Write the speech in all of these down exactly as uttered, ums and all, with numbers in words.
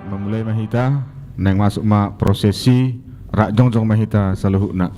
Mamulai ma hita, naeng masuk ma prosesi, rap jongjong ma hita saluhutna.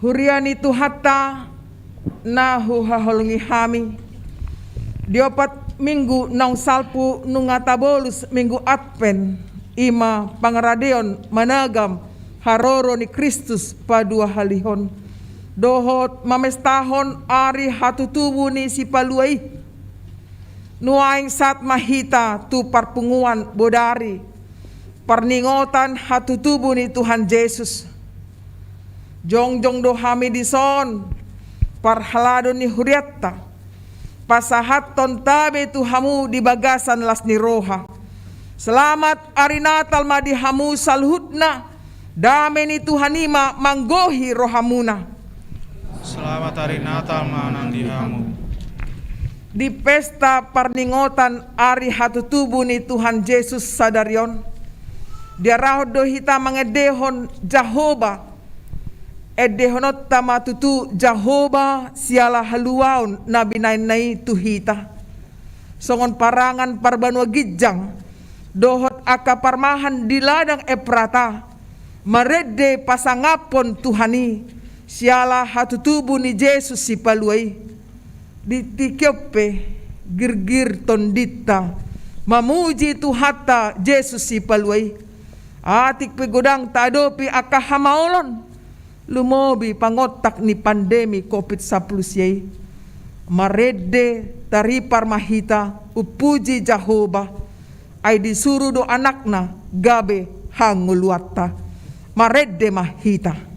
Huria ni Tuhanta na huhaholongi hami. Di opat minggu naung salpu nunga tabolus minggu Advent, i ma pangaradeon managam haroro ni Kristus paduahalihon, dohot mamestahon ari hatutubu ni Sipalua i. Nuaeng sahat ma hita tu parpunguan bodari parningotan hatutubu ni Tuhan Jesus. Jongjong do hami dison, parhalado ni hurianta, pasahathon tabo tu hamu di bagasan las ni roha. Selamat ari Natal ma di hamu saluhutna, dame ni Tuhan i ma manggohi rohamuna. Selamat ari Natal ma nang di hamu. Di pesta parningotan ari hatutubu ni Tuhan Jesus sadari on, diarahon do hita mangendehon Jahowa. Endehononta ma tutu Jahowa siala haluaon na binahenna i tu hita. Songon parangan parbanua ginjang dohot angka parmahan di ladang Eprata, marende pasangaphon Tuhan i siala hatutubu ni Jesus Sipalua i. Di tingki on pe girgir tondinta mamuji Tuhanta Jesus Sipalua i. Atik pe godang taadopi angka hamaolon, lumobi pangontak ni pandemi Covid sampulu sia i, marende taripar ma hita umpuji Jahowa. Ai disuru do Anakna gabe hangoluanta. Marende ma hita.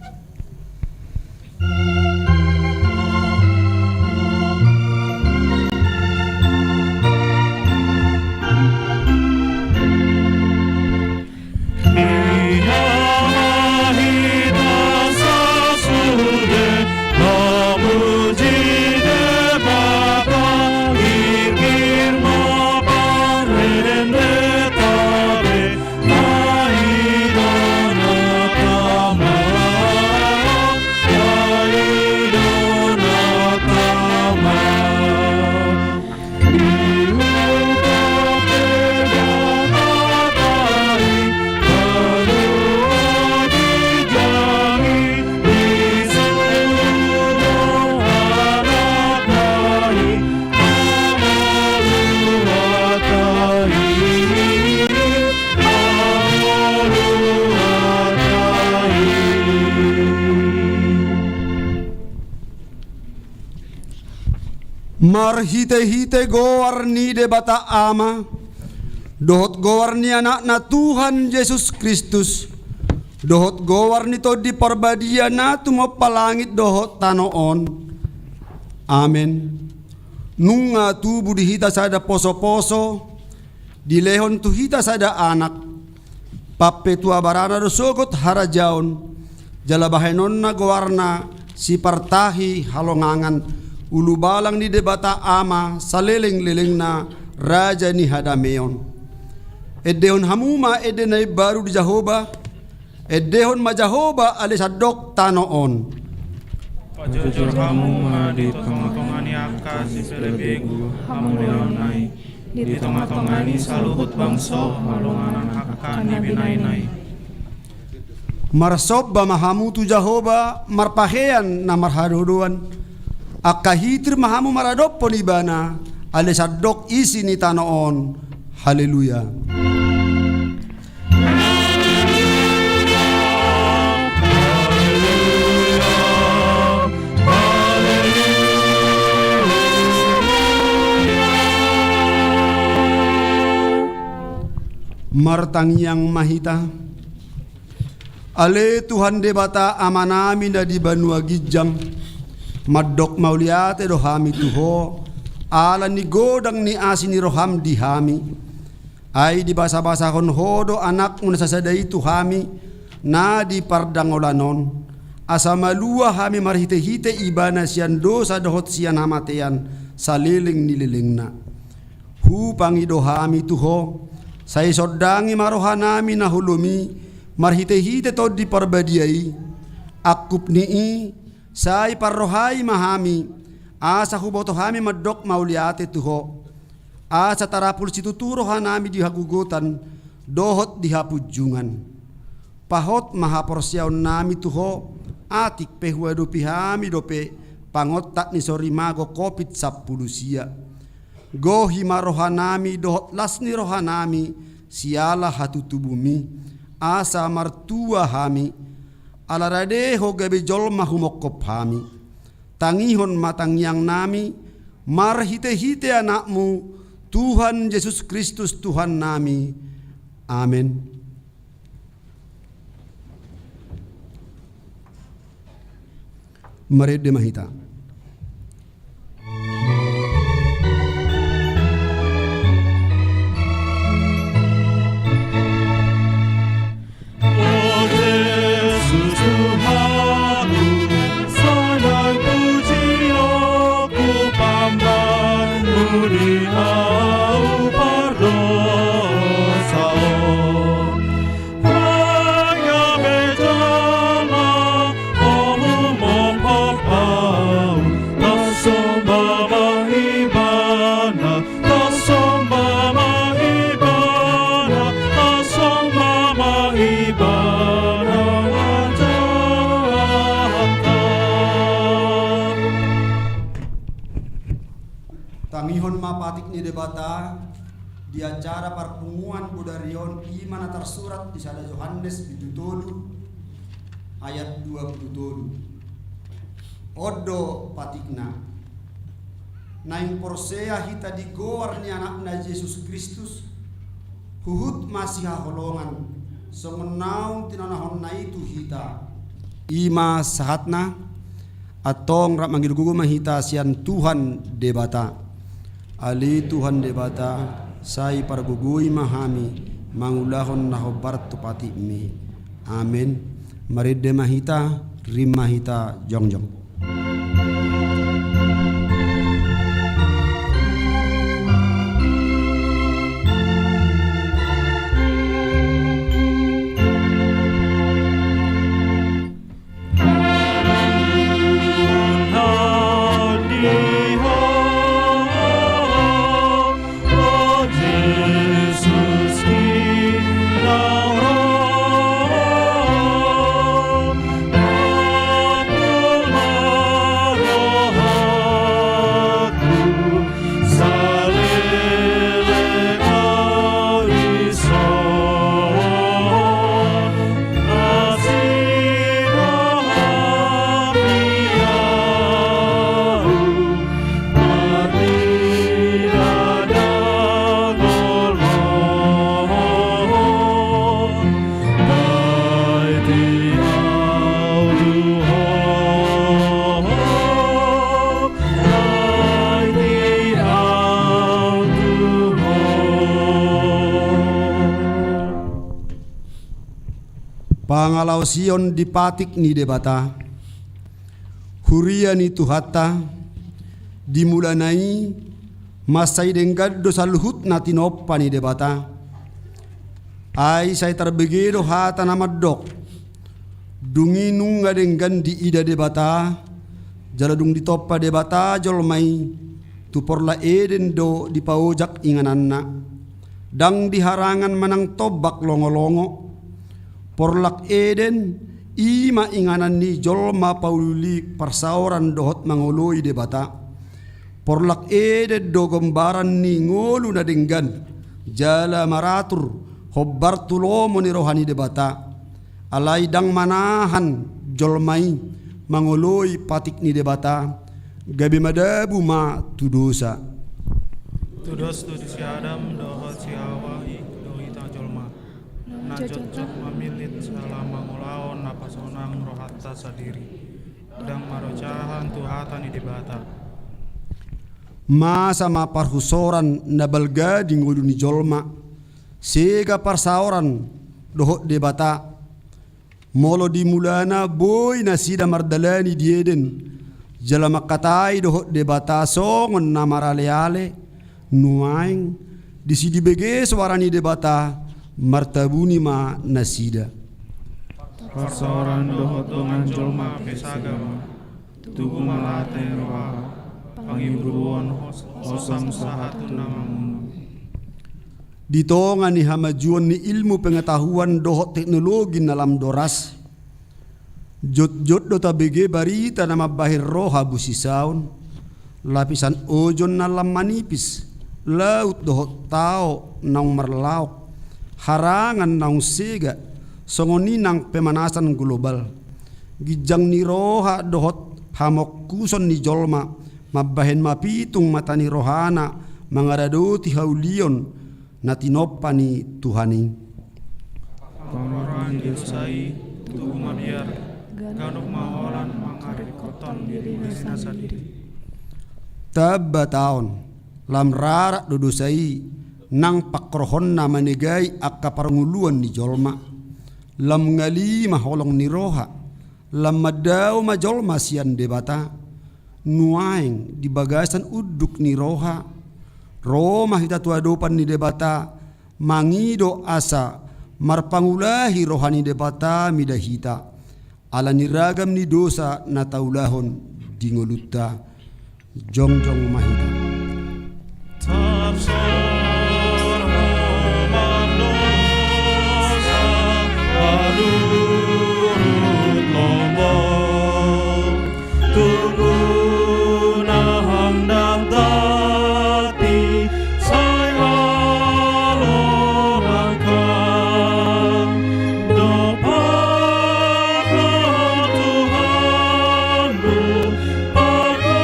Marhitehite goar ni Debata Ama, dohot goar ni Anakna Tuhan Jesus Kristus, dohot goar ni Tondi Parbadia na tumompa langit dohot tano on. Amen. Nunga tubu di hita sada posoposo, dilehon tu hita sada anak, pampetua barana do sogot harajaon, jala bahenonna goarna Sipartahi Halongangan, ulubalang ni Debata Ama salelenglelengna, Raja ni hadameon. Endehon hamu ma ende na imbaru di Jahowa. Endehon ma Jahowa ale sandok tano on. Pajojor hamu ma di tongatonga ni angka siperbegu hamuliaonna i, di tongatonga ni saluhut bangso halongangan angka na binahenna i. Marsomba ma hamu tu Jahowa marpahean na marhadodoan. Angka hitir ma hamu maradophon Ibana, ale sandok isi ni tano on. Haleluya. Martangiang ma hita. Ale Tuhan Debata Amanami na di banua ginjang, mandok mauliate do hami tu Ho, ala ni godang ni asi ni roham di hami. Ai dibasabasahon Ho do Anakmu na sasada i tu hami, na di pardangolan on, asa malua hami marhitehite Ibana sian dosa dohot sian hamatean saleleng ni lelengna. Hupangido hami tu Ho, sai sondangi ma rohanami na holom i, marhitehite Tondi Parbadia i, angkup ni i, sai parrohai ma hami, asa huboto hami mandok mauliate tu Ho. Asa tarapul situtu rohanami di hagogotan dohot di hapunjungan. Pahot ma haporseaonnami tu Ho, Atik pe huadopi hami dope pangontak ni sorimago Covid sampulu sia. Gohi ma rohanami dohot las ni rohanami siala hatutubumi, asa martua hami. Ala rade Ho gabe jolma humongkop hami. Tangihon ma tangiangnami, marhitehite Anakmu, Tuhan Jesus Kristus Tuhannami. Amen. Marende ma hita. O Jesus Tuhanku, sonang pujionku pambahenMu di ahu pardosa on. Ai gabe jolma Ho humongkop ahu, tasomba ma Ibana, tasomba ma Ibana, tasomba ma Ibana, Tuhanta. Tangihon ma patik ni Debata di acara parpunguan bodari on, i ma na tarsurat di sada Johannes bindu tolu ayat dua pulu tolu. On do patikna. Naeng porsea hita di goar ni Anakna Jesus Kristus, huhut masihaholongan, songon naung tinonahonna i tu hita. I ma sahatna. Antong rap mangido gogo ma hita sian Tuhan Debata. Ale Tuhan Debata, sai pargogoi ma hami mangulahon na hombar tu patikMi. Amen. Marende ma hita, rim ma hita jongjong. Pangalaosion di patik ni Debata. Huria ni Tuhanta, di mulana i mansai denggan do saluhut na tinompa ni Debata. Ai sai tarbege do hata na mandok, dung i nunga denggan diida Debata, jala dung ditompa Debata jolma i, tu porlak Eden do dipaojak ingananna. Ndang di harangan manang tombak longolongo. Porlak Eden, i ma inganan ni jolma pauli parsaoran dohot mangoloi Debata. Porlak Eden do gombaran ni ngolu na denggan, jala maratur hombar tu lomo ni roha ni Debata. Alai ndang manahan jolma i mangoloi patik ni Debata, gabe madabu ma tu dosa. Tudos tu si Adam dohot si Hawa i do hita jolma, na jotjot mamillit jala mangulahon na pasonang rohanta sandiri, ndang marojahan tu hata ni Debata. Masa ma parhusoran na balga di ngolu ni jolma, sega parsaoran dohot Debata. Molo di mulana boi nasida mardalani di Eden, jala mangkatai dohot Debata songon na maraleale, nuaeng disi dibege soara ni Debata martabuni ma nasida. Parsaoran dohot dongan jolma pe saga ma. Tubu ma late ni roha, pangiburuon hos-, hosam sahat tu na mamunu. Di tonga ni hamajuon ni ilmu pengetahuan dohot teknologi na lam doras, Jotjot do tabege barita na mambahen roha busisaon, lapisan ojon na lam manipis, laut dohot tao naung marlaok, harangan naung sega, songon i nang pemanasan global. Ginjang ni roha dohot hamongkuson ni jolma mambahen mapitung mata ni rohana mangaradoti haulion na tinompa ni Tuhan i. Pangoroan ni dosa i tubu mabiar, ganup ma holan mangharingkothon dirina sandiri. Tamba taon, lam rarat do dosa i nang pangkorhonna manegai angka parngoluan ni jolma. Lam ngali ma holong ni roha, lam mandao ma jolma sian Debata. Nuaeng di bagasan unduk ni roha, ro ma hita tu adopan ni Debata, mangido asa marpangulahi roha ni Debata mida hita, ala ni ragam ni dosa na taulahon di ngolunta. Jongjong ma hita. Tapsor ho mardosa, hadurut lomo, tunggu na handak dati, sai alo rangkang, dompak Tuhanmu, pangoloi,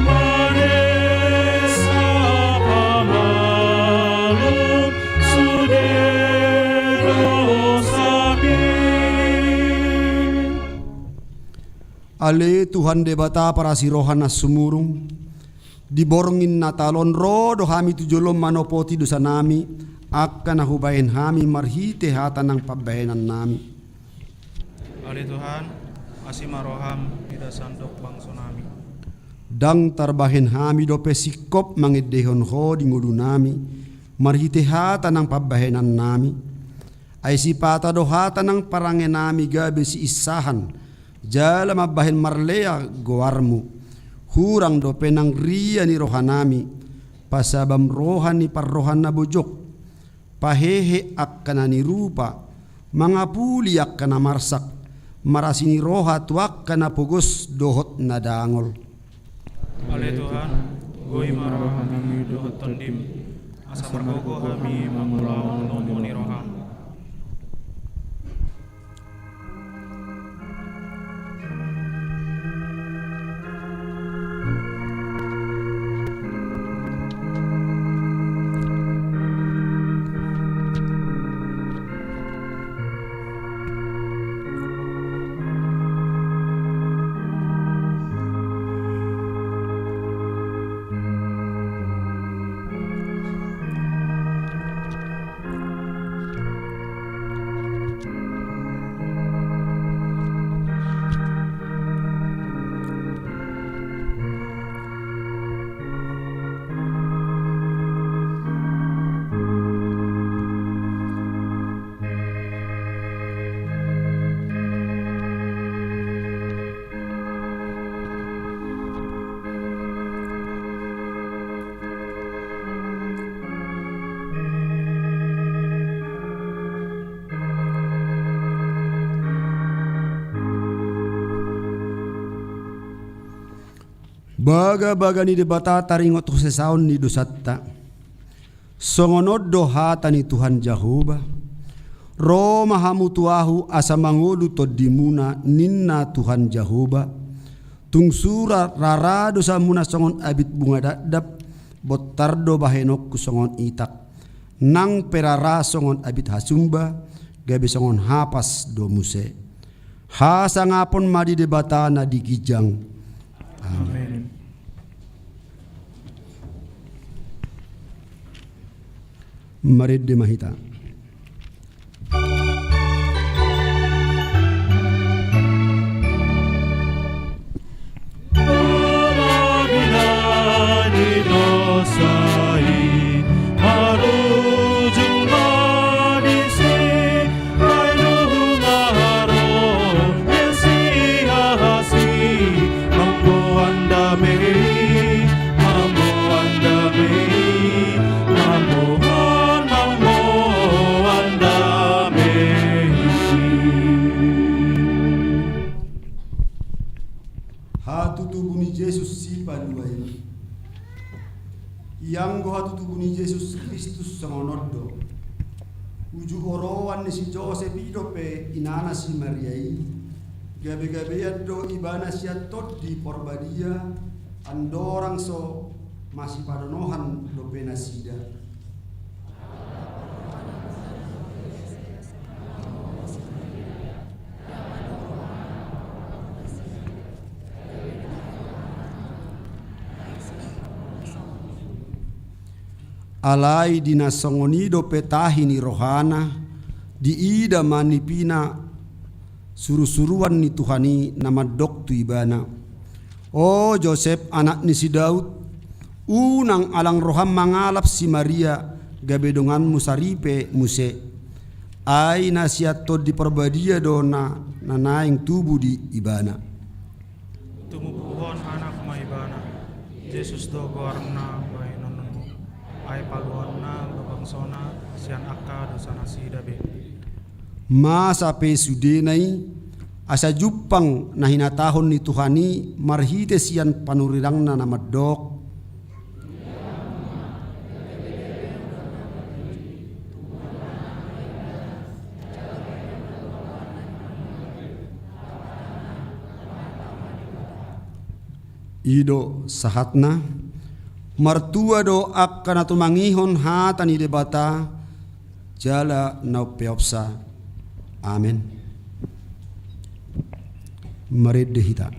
manesa pamalum sude dosami. Ale Tuhan Debata parasi roha na sumurung, di borngin Natal on ro do hami tu jolom manopoti dosanami, angka na hubahen hami marhite hata nang pambahenannami. Ale Tuhan, asi ma roham mida sandok bangsonami. Ndang tarbahen hami dope singkop mangendehon Ho di ngolunami, marhite hata nang pambahenannami. Ai sipata do hata nang parangenami gabe siinsahan, jala mambahen marlea goarmu. Hurang dope nang ria ni rohanami, pasabam roha ni parroha na bojok. Pahehe angka na nirupa, mangapuli angka na marsak, marasi ni roha tu angka na pogos dohot na dangol. Ale Tuhan, goi ma rohanami dohot tondim, asa margogo hami mangulahon lomo ni roham. Bagabaga ni Debata taringot hasesaon ni dosanta. Songon on do hata ni Tuhan Jahowa. Ro ma hamu tu Ahu asa mangolu tondimuna, ninna Tuhan Jahowa. Tung sura rara dosamuna songon abit bunga dakdak, bontar do bahenonku songon itak. Nang pe rara songon abit hasumba, gabe songon hapas do muse. Hasangapon ma di Debata na di ginjang. Amen. Amen. Marende ma hita. ni Jesus Sipalua i. Ianggo hatutubu ni Jesus Kristus songon on do. Uju oroan ni si Josep i dope inana si Maria i, gabe-gabean do ibana sian Tondi Porbadia, andorang so masipadonohan dope nasida. Alai di na songon i dope tahi ni rohana, diida ma nipina surusuruan ni Tuhan i na mandok tu ibana: O Josep, anak ni si Daud, unang alang roham mangalap si Maria gabe donganmu saripe muse. Ai na sian Tondi Porbadia do na, na naeng tubu di ibana. Tumubuhon anak ma ibana, Jesus do goarna bahenonmu. Ai paluaonna do bangsona sian angka dosanasida be. Masa pe sudena i, asa jumpang na hinatahon ni Tuhan i marhite sian panurirangna na mandok: I do sahatna. Martua do angka na tumangihon hata ni Debata jala na umpeopsa. Amen. Marende hita.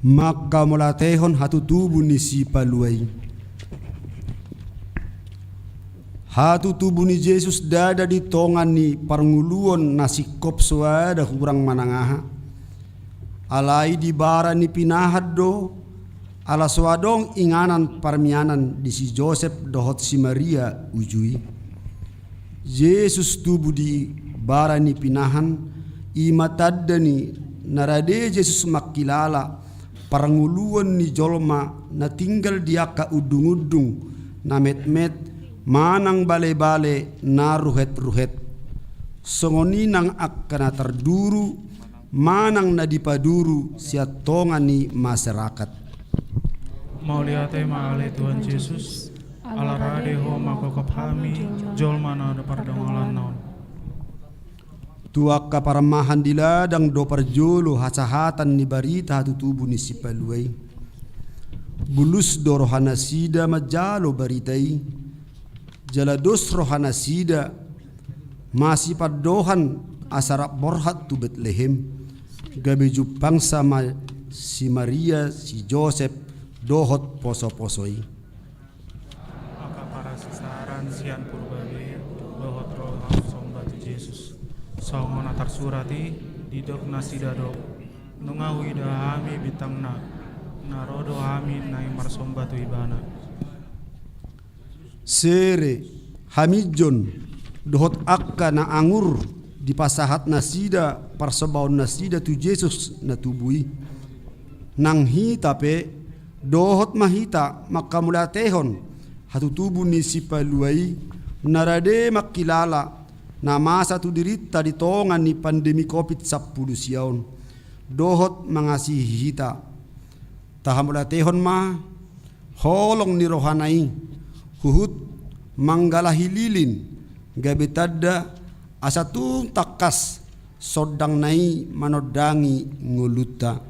Manghamauliatehon hatutubu ni Sipalua i. Hatutubu ni Jesus ndada di tonga ni parngoluon na singkop soada hurang manang aha. Alai di bara ni pinahan do, ala so adong inganan parmianan di si Josep dohot si Maria uju i. Jesus tubu di bara ni pinahan, i ma tanda ni na rade Jesus mangkilala parngoluon ni jolma na tinggal di angka undungundung na metmet manang balebale na ruhetruhet. Songon i nang angka na tarduru manang na dipaduru sian tonga ni masyarakat. Mauliate ma ale Tuhan Jesus, ala rade Ho manggogop hami jolma na pardonganan on. Tu angka parmahan di ladang do parjolo hasahatan ni barita hatutubu ni Sipalua i. Bulus do rohanasida manjalo barita i. Jala dos rohanasida masipandohan asa rap borhat tu Betlehem, gabe jumpangsa ma si Maria, si Josep dohot posoposo i. Angka parasisaran sian Purbadia dohot ro marsomba tu Jesus. Songon na tarsurat i, didok nasida do: Nunga huida hami bintangna, na ro do hami naeng marsomba tu Ibana. Sere, haminjon, dohot angka na angur dipasahat nasida parsombaon nasida tu Jesus na tubu i. Nang hita pe, dohot ma hita manghamauliatehon hatutubu ni Sipalua i, na rade mangkilala na masa tu dirinta di tonga ni pandemi covid sampulu sia on, dohot mangasihi hita. Tahamauliatehon ma holong ni rohana i, huhut manggalahi lilin, gabe tanda asa tung tangkas sondangna i manondangi ngolunta.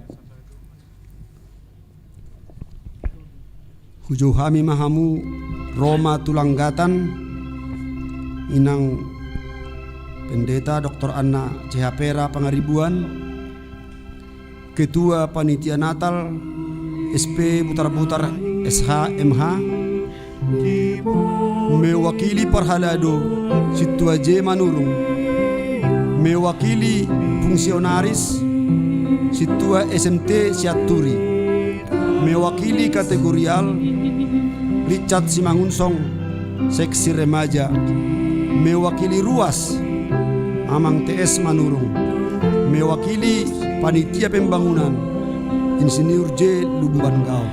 Hujou hami ma hamu, Roma Tulanggatan, Inang Pendeta Doktor Anna C H Pera Pangaribuan, Ketua Panitia Natal S P Butarbutar S H M H, mewakili parhalado Sintua J Manurung, mewakili fungsionaris Sintua S M T Sianturi, mewakili kategorial Richard Simangunsong, seksi remaja, mewakili ruas Amang T S Manurung, mewakili panitia pembangunan Insinyur J Lumban Gaol.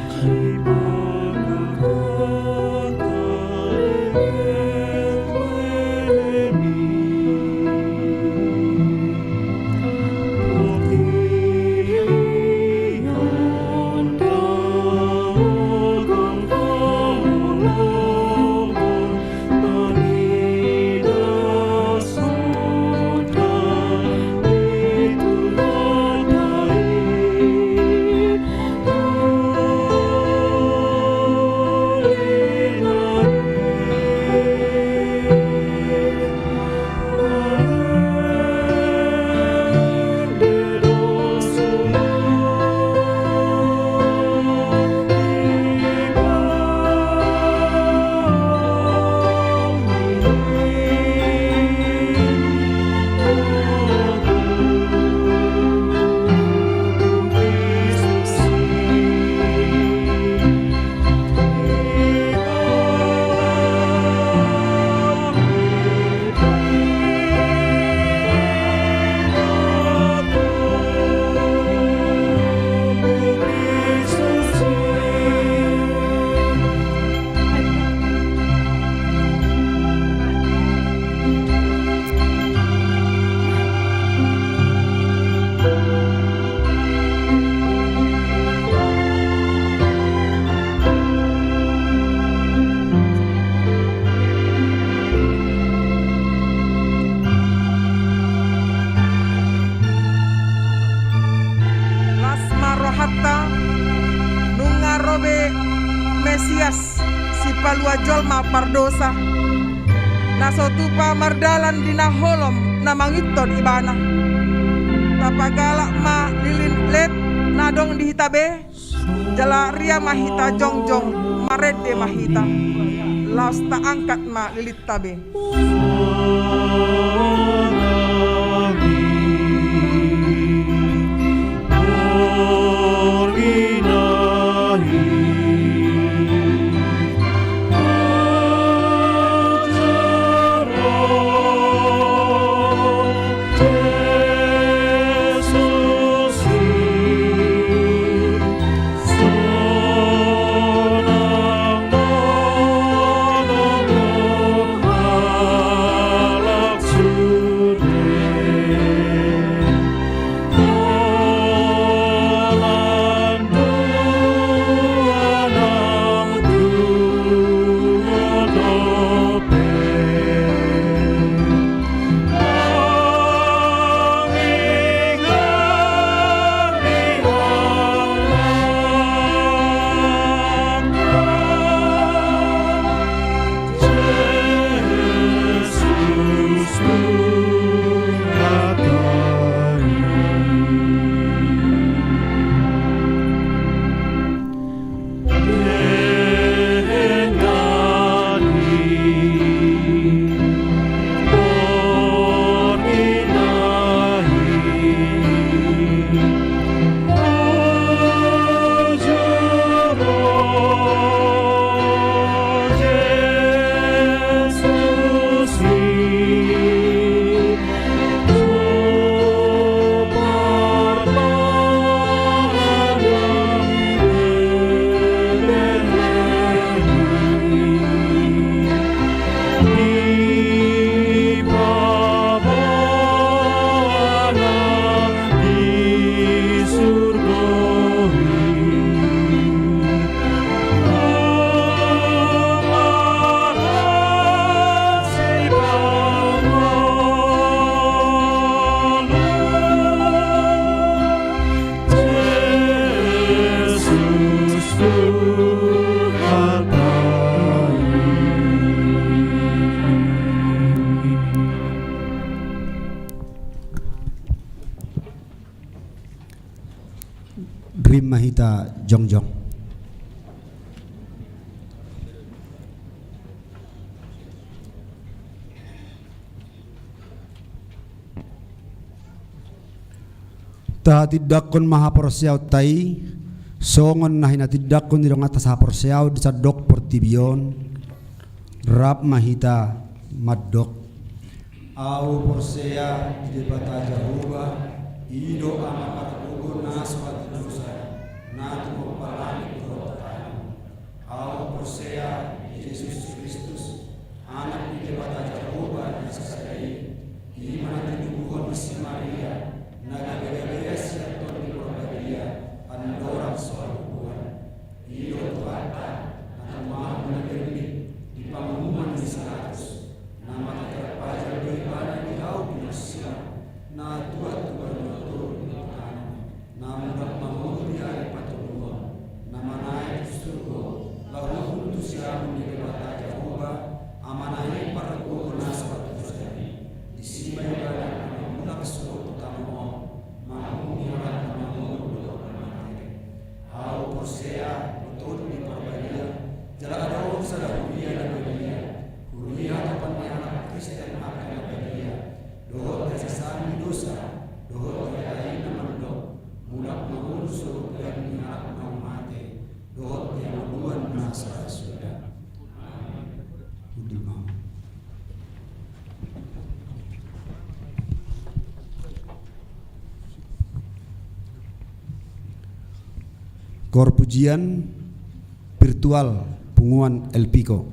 Las ma rohanta, nunga ro be Mesias, sipalua jolma pardosa, na so tupa mardalan di na holom na mangihuthon ibana. Tapagalak ma lilin let na adong di hita be, jala ria ma hita jongjong, marende ma hita. Laos taangkat ma lilinta be. Pin ma hita jongjong. Tahatindangkon ma haporseaonta i, songon na hinatindanghon ni donganta sahaporseaon di sandok portibi on, rap ma hita mandok. Ahu porsea di Debata Jahowa, i do Ama pargogo na so andusa, na tumompa langit dohot tano. Ahu porsea di Jesus Kristus, Anak ni Debata Jahowa na sasada i, i ma na tinubuhon ni si Maria, na gabe-gabean sian Tondi Porbadia, andorang so habubuhan. I do Tuhanta, na tumambu na berlin, di panguhuman ni si Pilatus, na mate tarpajal do ibana di hau pinarsilang, na tuat tu banua toru ni Tuhan. Na mulak mangolu di ari patoluhon, na manaek tu surgo, laho hundul tu siamun ni Debata Jahowa, Amana i pargogo na so andusa i. Disi ma ibana na mamulak sogot tu tano on, manghuhumi halak na mangolu dohot na mate. Ahu porsea, tu Tondi Porbadia, jala adong sada huria na badia, huria hatopan ni halak Kristen angka na badia, dohot hasesaan ni dosa, dohot hata i na mandok, mulak mangolu sogot tu daging ni halak naung mate, dohot di hangoluan na sasada. Hundul ma. Koor pujian virtual punguan Elpiko.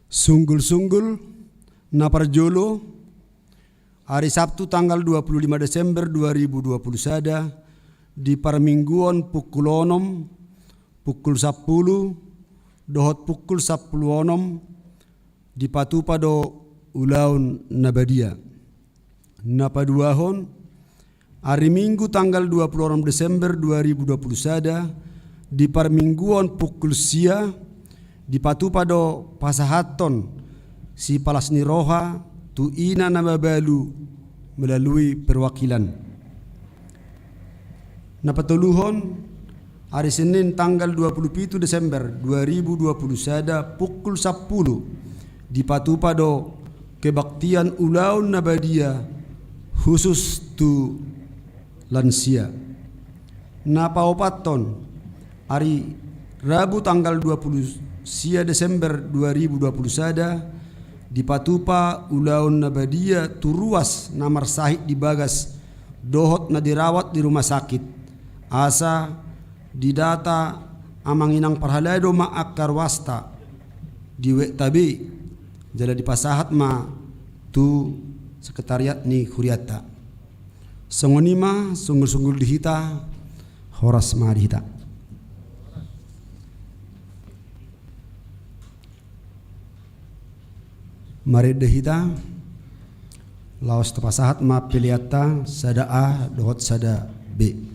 Sunggul-sunggul, na parjolo, ari Sabtu tanggal dua puluh lima Desember dua ribu dua puluh sada, di parmingguon pukul onom, pukul sampulu, dohot pukul sampulu onom, dipatupa do ulaon na badia. Na paduahon, ari Minggu tanggal dua puluh onom Desember dua ribu dua puluh sada, di parmingguon pukul sia, dipatupa do pasahathon sipalas ni roha tu ina na mabalu melalui perwakilan. Na patoluhon, ari Senin tanggal dua puluh pitu Desember dua ribu dua puluh sada pukul sampulu, dipatupa do kebaktian ulaon na badia khusus tu lansia. Na paopathon, ari Rabu tanggal dua puluh sia Desember dua ribu dua puluh sada, dipatupa ulaon na badia tu ruas na marsahit di bagas dohot na dirawat di rumah sakit, asa didata amang inang parhalado ma angka ruasta, diwekta be, jala dipasahat ma tu sekretariat ni hurianta. Songon i ma, sunggul-sunggul di hita, horas ma di hita. Marende hita, laos tapasahat ma peleanta sada A dohot sada B.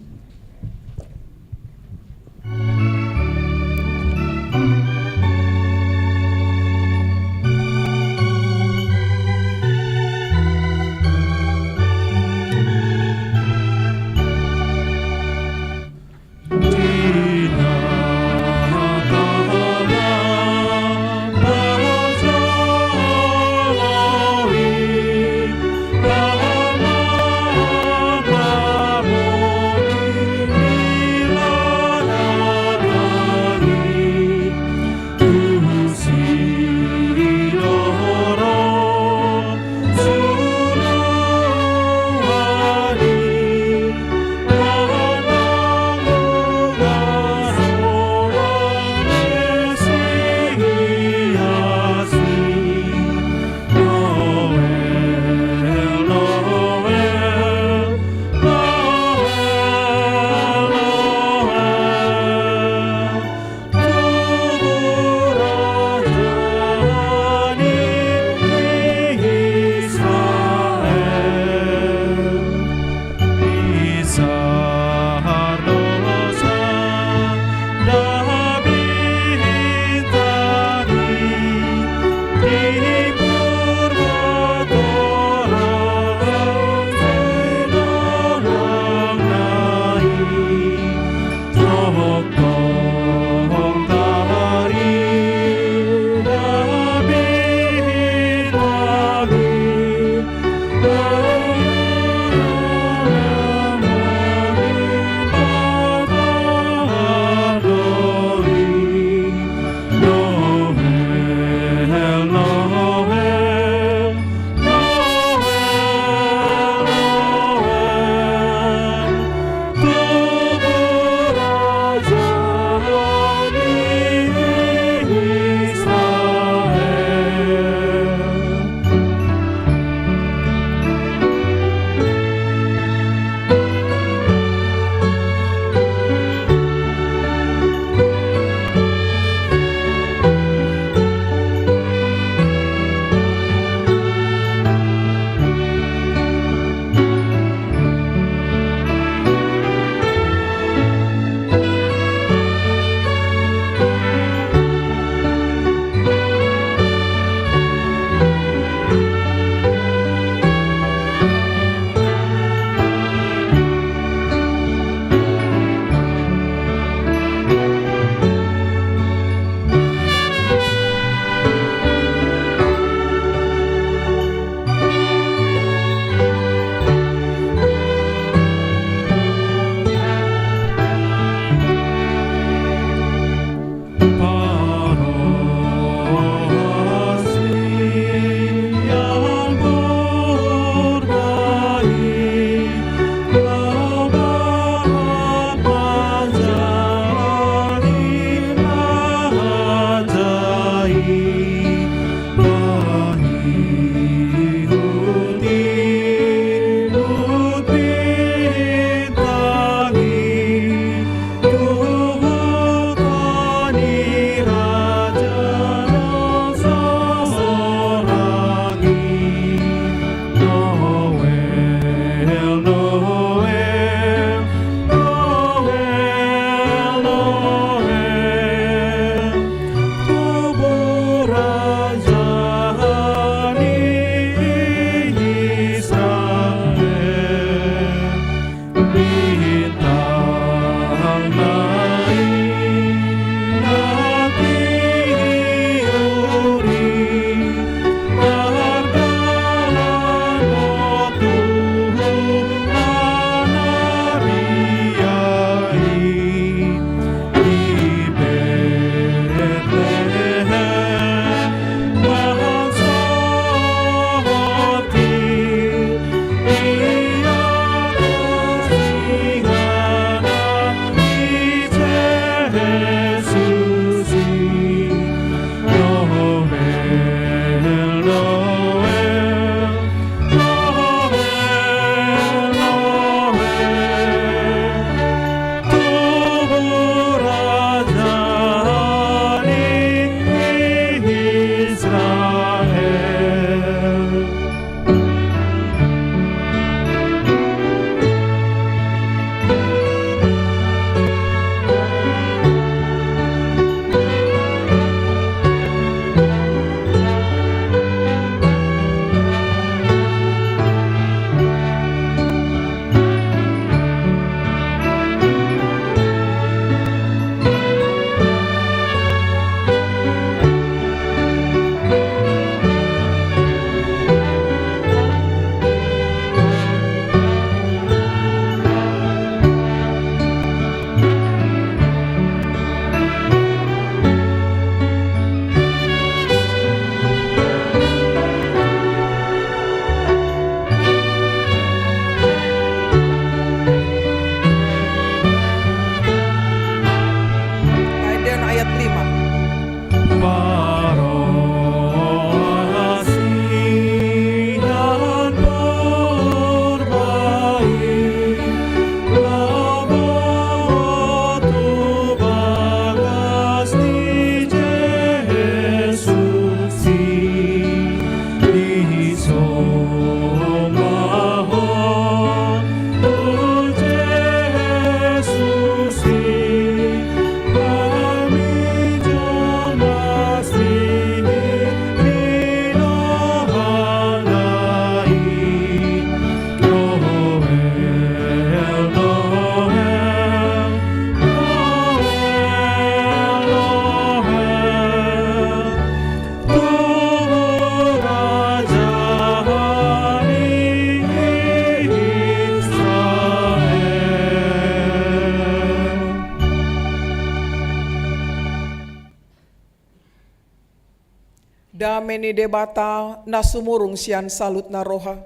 Ni Debata na sumurung sian saluhutna roha,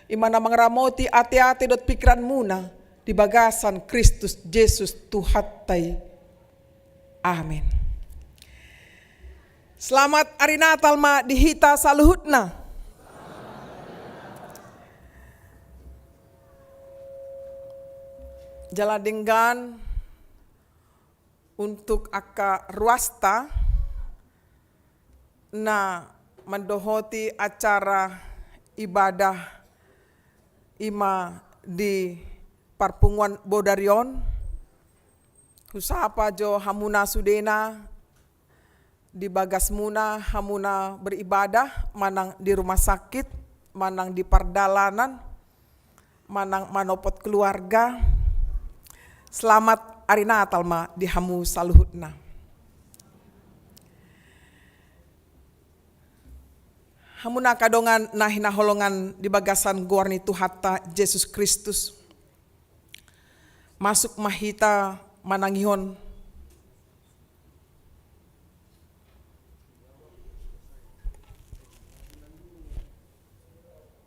i ma na mangaramoti ateate dohot pingkiranmuna di bagasan Kristus Jesus Tuhanta i. Amen. Selamat ari Natal ma di hita saluhutna. Jala denggan untuk angka ruasta na mandohoti acara ibadah i ma di parpunguan bodari on. Husapa jo hamuna sudena di bagasmuna, hamuna beribadah manang di rumah sakit, manang di pardalanan, manang manopot keluarga. Selamat ari Natal ma di hamu saluhutna. Hamuna angka dongan na hinaholongan di bagasan goar ni Tuhanta Jesus Kristus, masuk ma hita manangihon.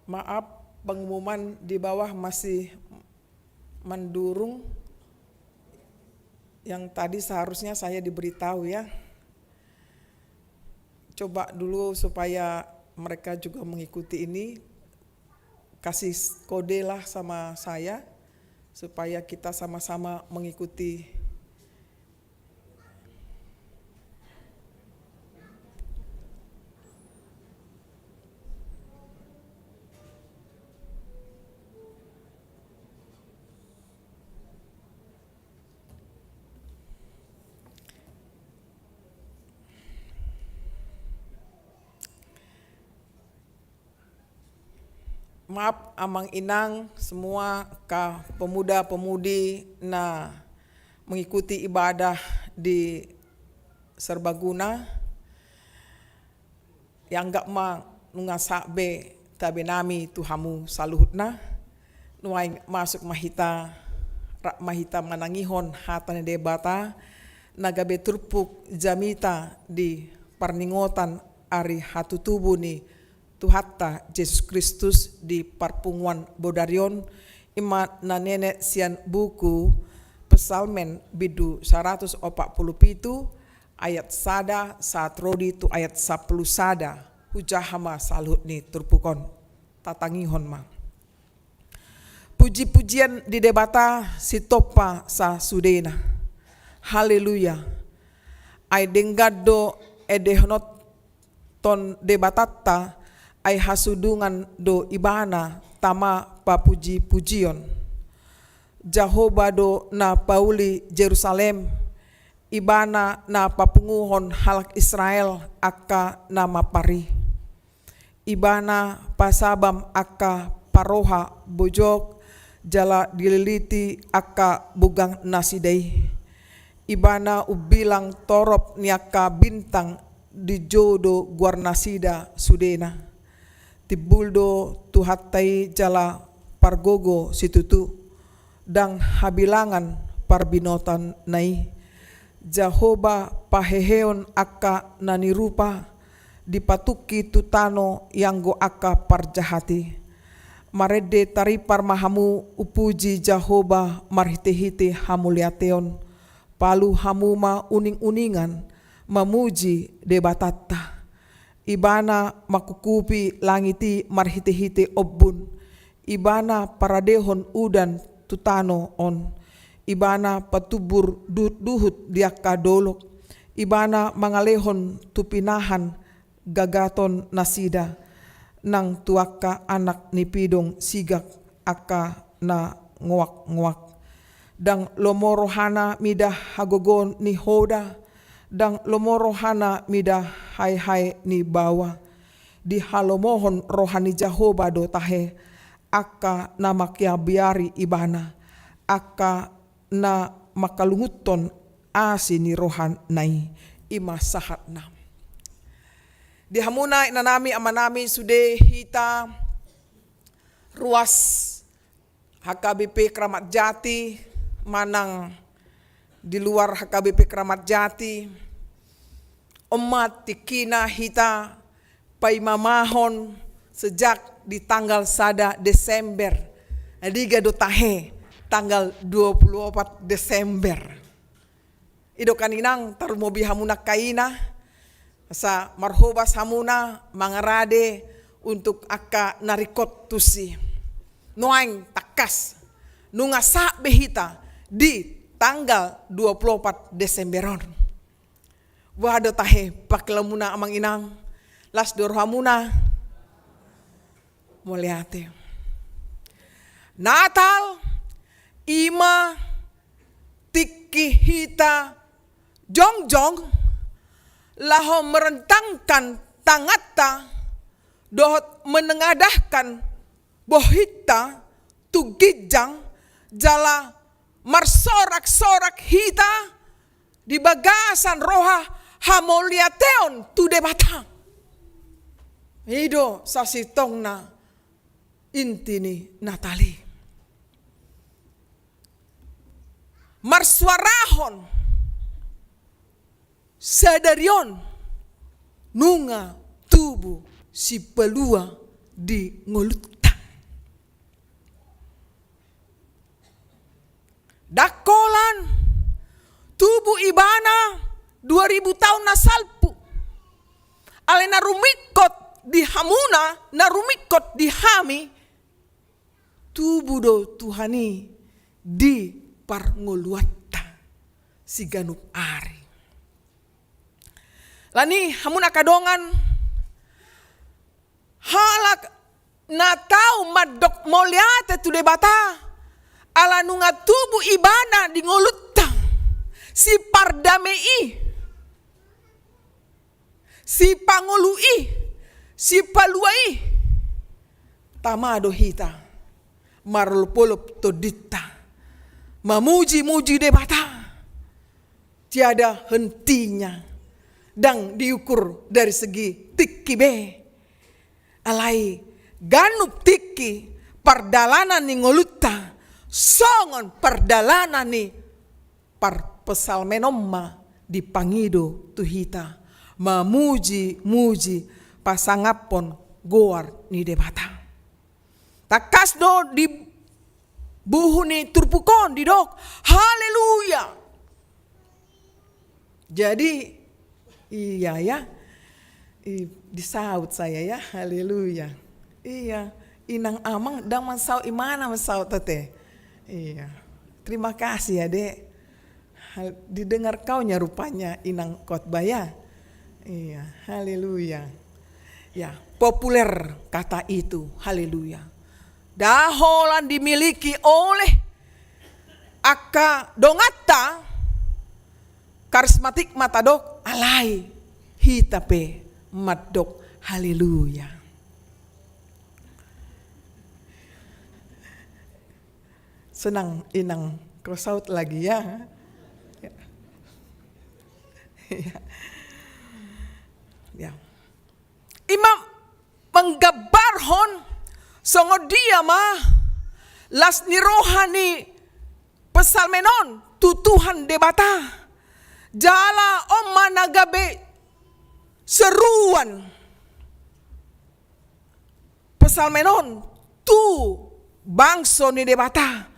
Maaf, pengumuman di bawah masih mandurung. Yang tadi seharusnya saya diberitahu, ya. Coba dulu supaya mereka juga mengikuti ini. Kasih kode lah sama saya supaya kita sama-sama mengikuti. Maaf, Amang Inang, semua angka pemuda-pemudi na mengikuti ibadah di Serbaguna. Ianggap ma nunga sah be tabe nami tu hamu saluhutna. Nuaeng masuk ma hita, rap ma hita manangihon hata ni Debata na gabe turpuk jamita di parningotan ari hatutubu ni Tuhanta Jesus Kristus di parpunguan bodari on, i ma na nenet sian buku Psalmen bindu saratus opat pulu pitu ayat sada sahat ro di tu ayat sampulu sada. Hujaha ma saluhut ni turpuk on. Tatangihon ma. Puji-pujian di Debata sitompa sasudena. Haleluya. Ai denggan do endehononton Debatanta, ai hasudungan do Ibana tama papuji-pujion. Jahowa do na pauli Jerusalem, Ibana na papunguhon halak Israel angka na mampar i. Ibana pasabam angka parroha bojok, jala dililiti angka bugang nasida i. Ibana umbilang torop ni angka bintang, dijou do goarnasida sudena. Timbul do Tuhanta i jala pargogo situtu, ndang habilangan parbinotoanna i. Jahowa paheheon angka na nirupa, dipatungki tu tano ianggo angka parjahat i. Marende taripar ma hamu, umpuji Jahowa marhite-hite hamuliateon. Palu hamu ma uning-uningan mamuji Debatanta. Ibana mangkukupi langit i marhite-hite ombun. Ibana paradehon udan tu tano on. Ibana patumbur duhut-duhut di angka dolok. Ibana mangalehon tu pinahan gagaton nasida, nang tu angka anak ni pidong sigak angka na ngoak-ngoak. Ndang lomo rohana mida hagogoon ni hoda, ndang lomo rohana mida hae-hae ni baoa. Dihalomohon roha ni Jahowa do tahe angka na mangkabiari Ibana, angka na mangkalungunhon asi ni rohana i. I ma sahatna. Di hamuna inanami, amanami, sude hita ruas H K B P Kramat Jati manang di luar H K B P Kramat Jati, on ma tingkina hita paimamahon sejak di tanggal sada Desember. Jadi, nga do tahe tanggal dua puluh opat Desember. I do kan inang, tarlumobi hamuna angka ina, asa marhobas hamuna mangarade untuk angka na ringkot tusi. Nuaeng tangkas, nunga sahat be hita di tanggal dua puluh opat Desember on. Boha do tahe pangkilaonmuna amang inang, las do rohamuna? Mauliate. Natal i ma tingki hita jongjong laho merentangkan tanganta dohot menengadahkan bohinta tu ginjang jala marsorak-sorak hita di bagasan roha hamauliateon tu Debata. I do sasintongna inti ni Natal i. Marsuarahon sadari on nunga tubu sipalua di ngolunta. Ndang holan tubu ibana dua ribu taon na salpu. Alai na rumingkot di hamuna, na rumingkot di hami, tubu do Tuhan i di parngoluanta siganup ari. Alani i hamuna angka dongan, halak na tau mandok mauliate tu Debata, ala nunga tubu ibana di ngolunta, sipardame i, sipangolu i, sipalua i, tama do hita marolopolop tondinta mamujimuji Debata. Tiada hentinya. Ndang diukur dari segi tingki be. Alai ganup tingki pardalanan ni ngolunta songon pardalanan ni parpsalmen on ma dipangido tu hita mamujimuji pasangaphon goar ni Debata. Tangkas do di buku ni turpuk on didok, haleluya. Jadi, iya ya. I, disaut saya ya, haleluya. Iya, inang amang ndang mansaut, imana mansaut ate. Iya. Terima kasih ya, Dek. Hal-, didengar kaunya rupanya inang khotbah ya. Iya, haleluya. Ya, populer kata itu, haleluya. Ndang holan dimiliki oleh angka donganta, karismatik ma tadok, alai hita pe mandok haleluya. Senang inang, kau saut lagi ya. Ya. Ya. I ma manggambarhon songon dia ma las ni roha ni psalmen on tu Tuhan Debata. Jala on ma na gabe seruan psalmen on tu bangso ni Debata,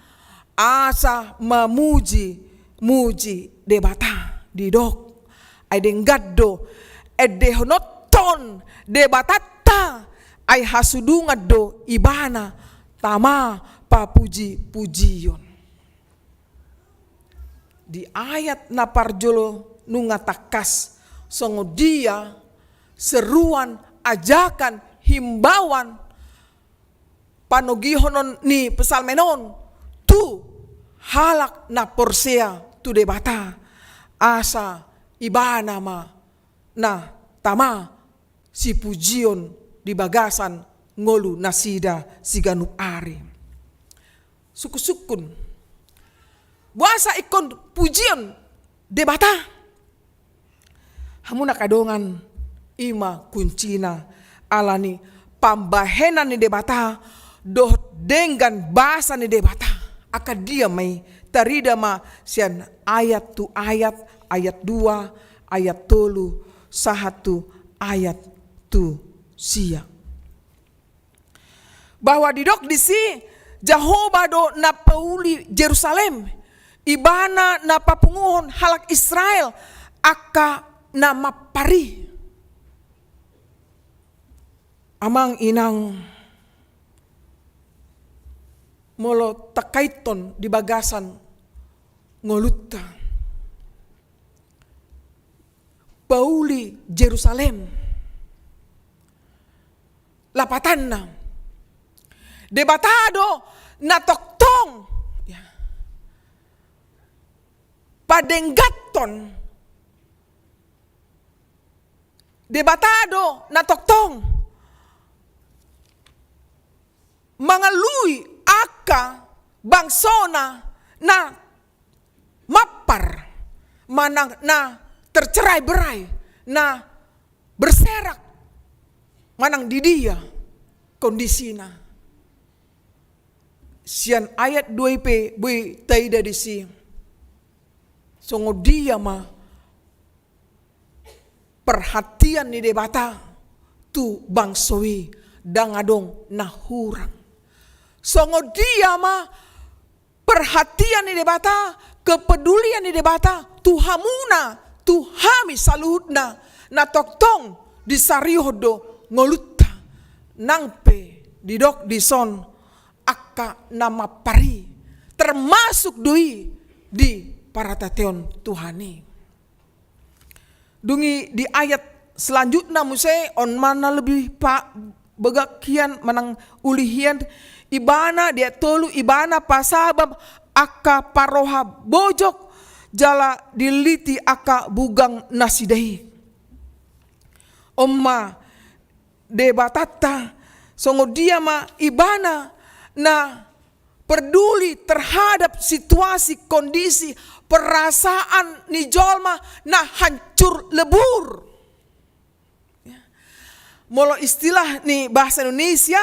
asa mamujimuji Debata, didok. Ai denggan do endehononhon Debatanta, ai hasudungan do ibana tama papujipujion. Di ayat na parjolo nunga tangkas songon dia seruan, ajakan, himbauan, panogihonon ni psalmen on tu halak na porsea tu Debata, asa ibana ma na tama sipujion di bagasan ngolu nasida siganup ari. Sungkunsungkun, boasa ingkon pujion Debata? Hamu na angka dongan, i ma kuncina, alani pambahenan ni Debata dohot denggan basa ni Debata. Angka dia ma i? Tarida ma sian ayat tu ayat, ayat dua, ayat tolu, sahat tu ayat tu sia. Bahwa didok disi, Jahowa do na pauli Jerusalem, ibana na papunguhon halak Israel angka na mampar i. Amang inang, molo tangkaithon di bagasan ngolunta, pauli Jerusalem. Lapatanna, Debata do na tongtong, ya, padenggathon. Debata do na tongtong mangalului angka bangsona na mampar, manang na tercerai-berai, na berserak, manang di dia kondisina. Sian ayat dua i pe boi taida disi songon dia ma perhatian ni Debata tu bangso i, ndang adong na hurang. Songon dia ma perhatian ni Debata, kepedulian ni Debata tu hamuna, tu hami saluhutna, na tongtong disarihon do ngolunta. Nang pe didok dison angka na mampar i, termasuk do i di paratateon Tuhan i. Dung i di ayat selanjutna muse, on ma na lebih pa-, bagak hian manang uli hian, ibana, di ayat tolu, ibana pasabam angka parroha bojok jala diliti angka bugang nasida i. On ma Debatanta, songon dia ma ibana na peduli terhadap situasi, kondisi, perasaan ni jolma na hancur lebur. Ya. Molo istilah ni bahasa Indonesia,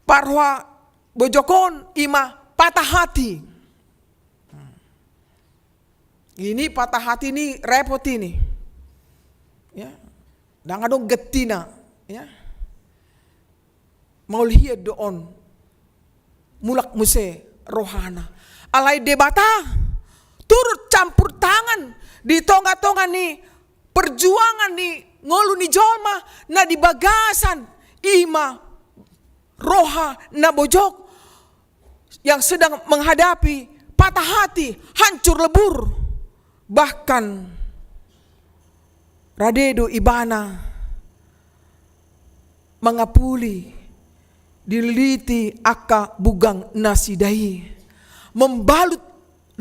parroha bojok on i ma patah hati. Ini patah hati ni repot ini. Ya. Ndang adong gettina, ya. Mauliate do on. Mulak muse rohana. Alai Debata turut campur tangan di tonga-tonga ni perjuangan ni ngolu ni jolma na di bagasan i ma roha na bojok yang sedang menghadapi patah hati, hancur lebur. Bahkan rade do ibana mangapuli, diliti angka bugang nasida i, membalut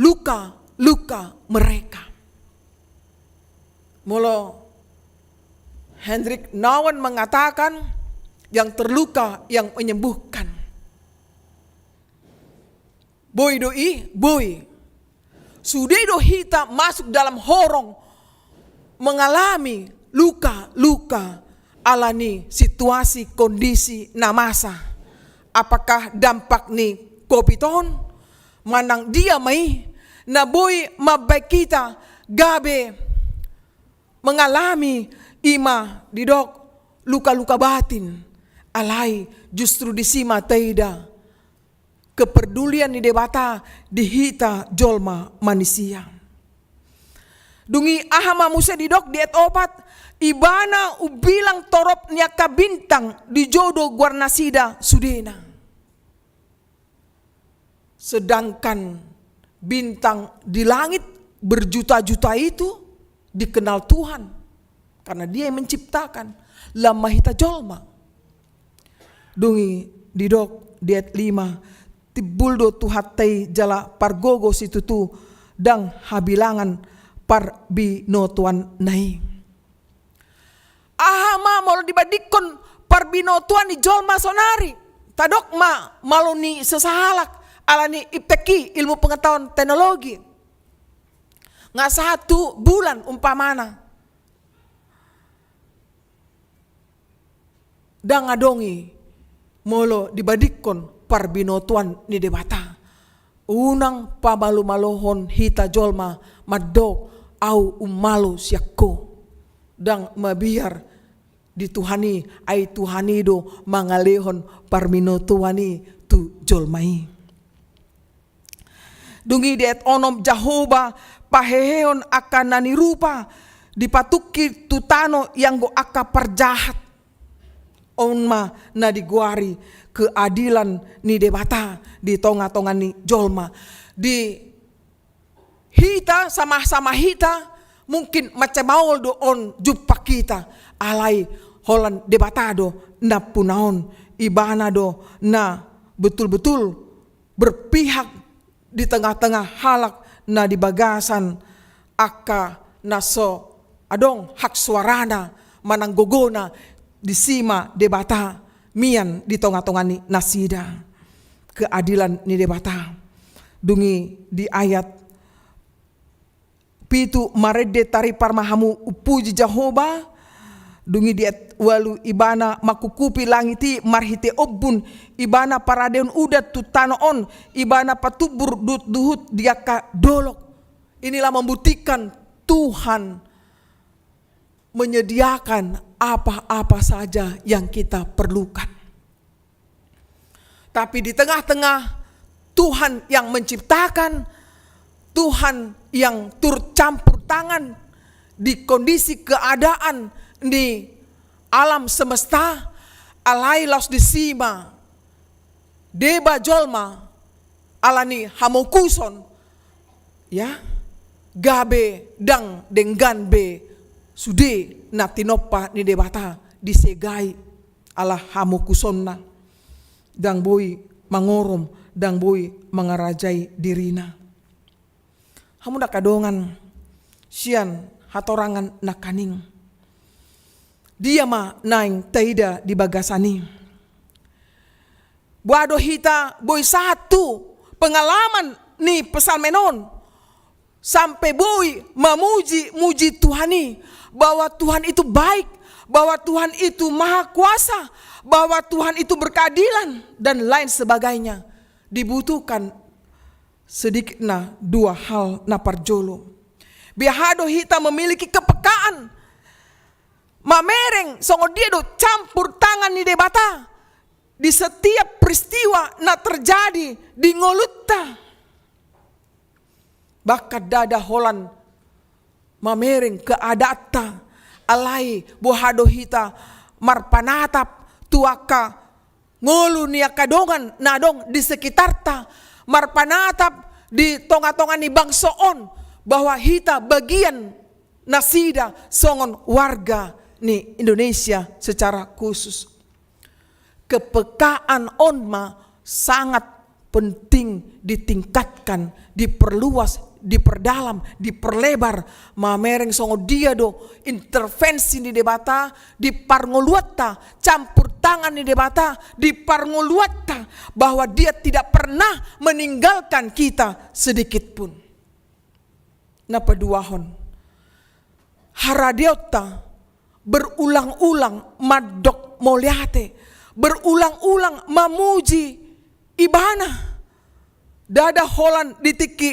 luka-luka mereka. Molo Hendrik Nouwen mengatakan, yang terluka yang menyembuhkan. Boi do i, boi. Sude do hita masuk dalam horong, mengalami luka-luka ala ni situasi kondisi na masa. Apakah dampak ni covid on? Manang dia ma i na boi mambaen hita gabe mengalami i ma didok luka-luka batin? Alai justru disi ma taida kepedulian ni Debata di hita jolma manisia. Dung i aha ma muse didok di ayat opat, ibana umbilang torop ni angka bintang, dijou do goar nasida sudena. Sedangkan bintang di langit berjuta-juta itu dikenal Tuhan, karena Dia yang menciptakan, lam ma hita jolma. Dung i didok di ayat lima, timbul do Tuhanta i jala pargogo situtu, ndang habilangan parbinotoanna i. Aha ma molo dibandingkon parbinotoan ni jolma sonari? Tadok ma malo ni sesahalak ala ni iptek i, ilmu pengetahuan teknologi. Nga satu bulan umpamana. Ndang adong i molo dibandingkon parbinotoan ni Debata. Unang pamalu-maluhon hita jolma mandok, au ummalo sian Ho. Ndang mabiar di Tuhan i, ai Tuhan i do mangalehon parbinotoan i tu jolma i. Dung i di ayat onom, Jahowa pahehehon angka na nirupa, dipatungki tu tano ianggo angka parjahat. On ma na digoari keadilan ni Debata di tonga-tonga ni jolma. Di hita, sama-sama hita, mungkin mansai maol do on jumpang hita, alai holan Debata do nampuna on, Ibana do na betul-betul berpihak di tengah-tengah halak na di bagasan angka na so adong hak suarana manang gogona, disi ma Debata mian di tonga-tonga ni nasida. Keadilan ni Debata. Dung i di ayat pitu, marende taripar ma hamu umpuji Jahowa. Dung i di ayat ualu, Ibana mangkukupi langit i marhite ombun, Ibana paradehon udan tu tano on, Ibana patumbur duhut-duhut di angka dolok. Inilah membuktikan Tuhan menyediakan apa-apa saja yang kita perlukan. Tapi di tengah-tengah Tuhan yang menciptakan, Tuhan yang turut campur tangan di kondisi keadaan di alam semesta, alai laos disi ma deba jolma ala ni hamokuson, ya, gabe ndang denggan be sude na tinompa ni Debata disegai ala hamokusonna, ndang boi mangorom, ndang boi mangarajai dirina. Hamu angka dongan, sian hatorangan nangkaning, dia ma naeng taida di bagasan i? Boha do hita boi sahat tu pengalaman ni psalmen on, sampe boi mamuji-muji Tuhan i, bahwa Tuhan itu baik, bahwa Tuhan itu maha kuasa, bahwa Tuhan itu berkeadilan, dan lain sebagainya. Dibutuhkan sedikit na dua hal. Na parjolo, boha do hita memiliki kepekaan mamereng songon dia do campur tangan ni Debata di setiap peristiwa na terjadi di ngolunta. Bahkan ndada holan mamereng keadaanta, alai boha do hita marpanatap tu angka ngolu ni angka dongan na adong di sekitarta, marpanatap di tonga-tonga ni bangso on, bahwa hita bagian nasida songon warga ni Indonesia secara khusus. Kepekaan on ma sangat penting ditingkatkan, diperluas, diperdalam, diperlebar, mamereng songon dia do intervensi ni Debata di parngoluanta, campur tangan ni Debata di parngoluanta, bahwa Dia tidak pernah meninggalkan kita sedikit pun. Na paduahon, haradeonta berulang-ulang mandok mauliate, berulang-ulang mamuji Ibana. Ndada holan di tingki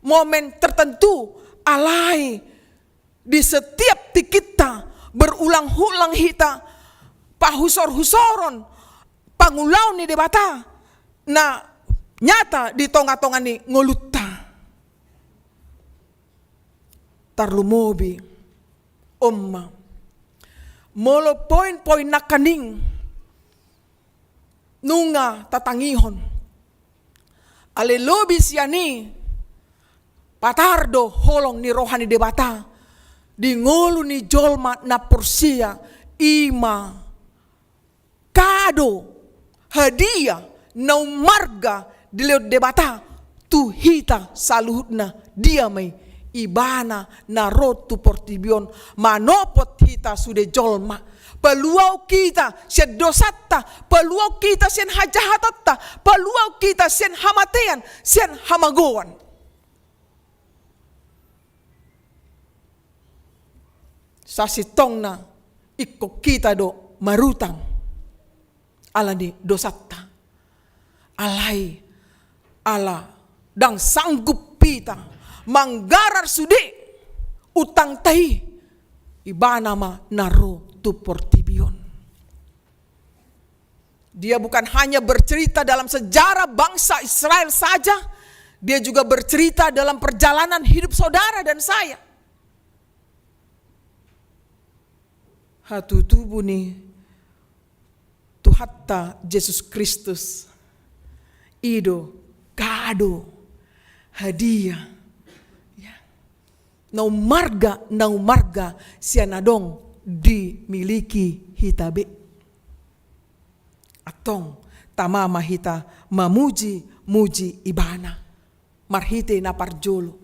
momen tertentu, alai di setiap tingkinta berulang-ulang hita pahusor-husoron pangulaon ni Debata na nyata di tonga-tonga ni ngolunta. Tarlumobi on ma molo poin-poin nangkaning nunga tatangihon, alai lobi sian i, patar do holong ni roha ni Debata di ngolu ni jolma na porsea, i ma kado, hadiah na ummarga dilehon Debata tu hita saluhutna. Dia ma i? Ibana na ro tu portibi on manopot hita sude jolma, paluahon hita sian dosanta, paluahon hita sian hajahatanta, paluahon hita sian hamatean, sian hamagoan. Sasintongna ingkon hita do marutang ala ni dosanta. Alai ala ndang sanggup hita manggarar sude utangta i, Ibana ma na ro tu portibi on. Dia bukan hanya bercerita dalam sejarah bangsa Israel saja, dia juga bercerita dalam perjalanan hidup saudara dan saya. Hatutubu ni Tuhanta Jesus Kristus i do kado, hadiah, ya, na ummarga, na ummarga sian na adong dimiliki hita be. Antong tama ma hita mamuji-muji Ibana marhite na parjolo.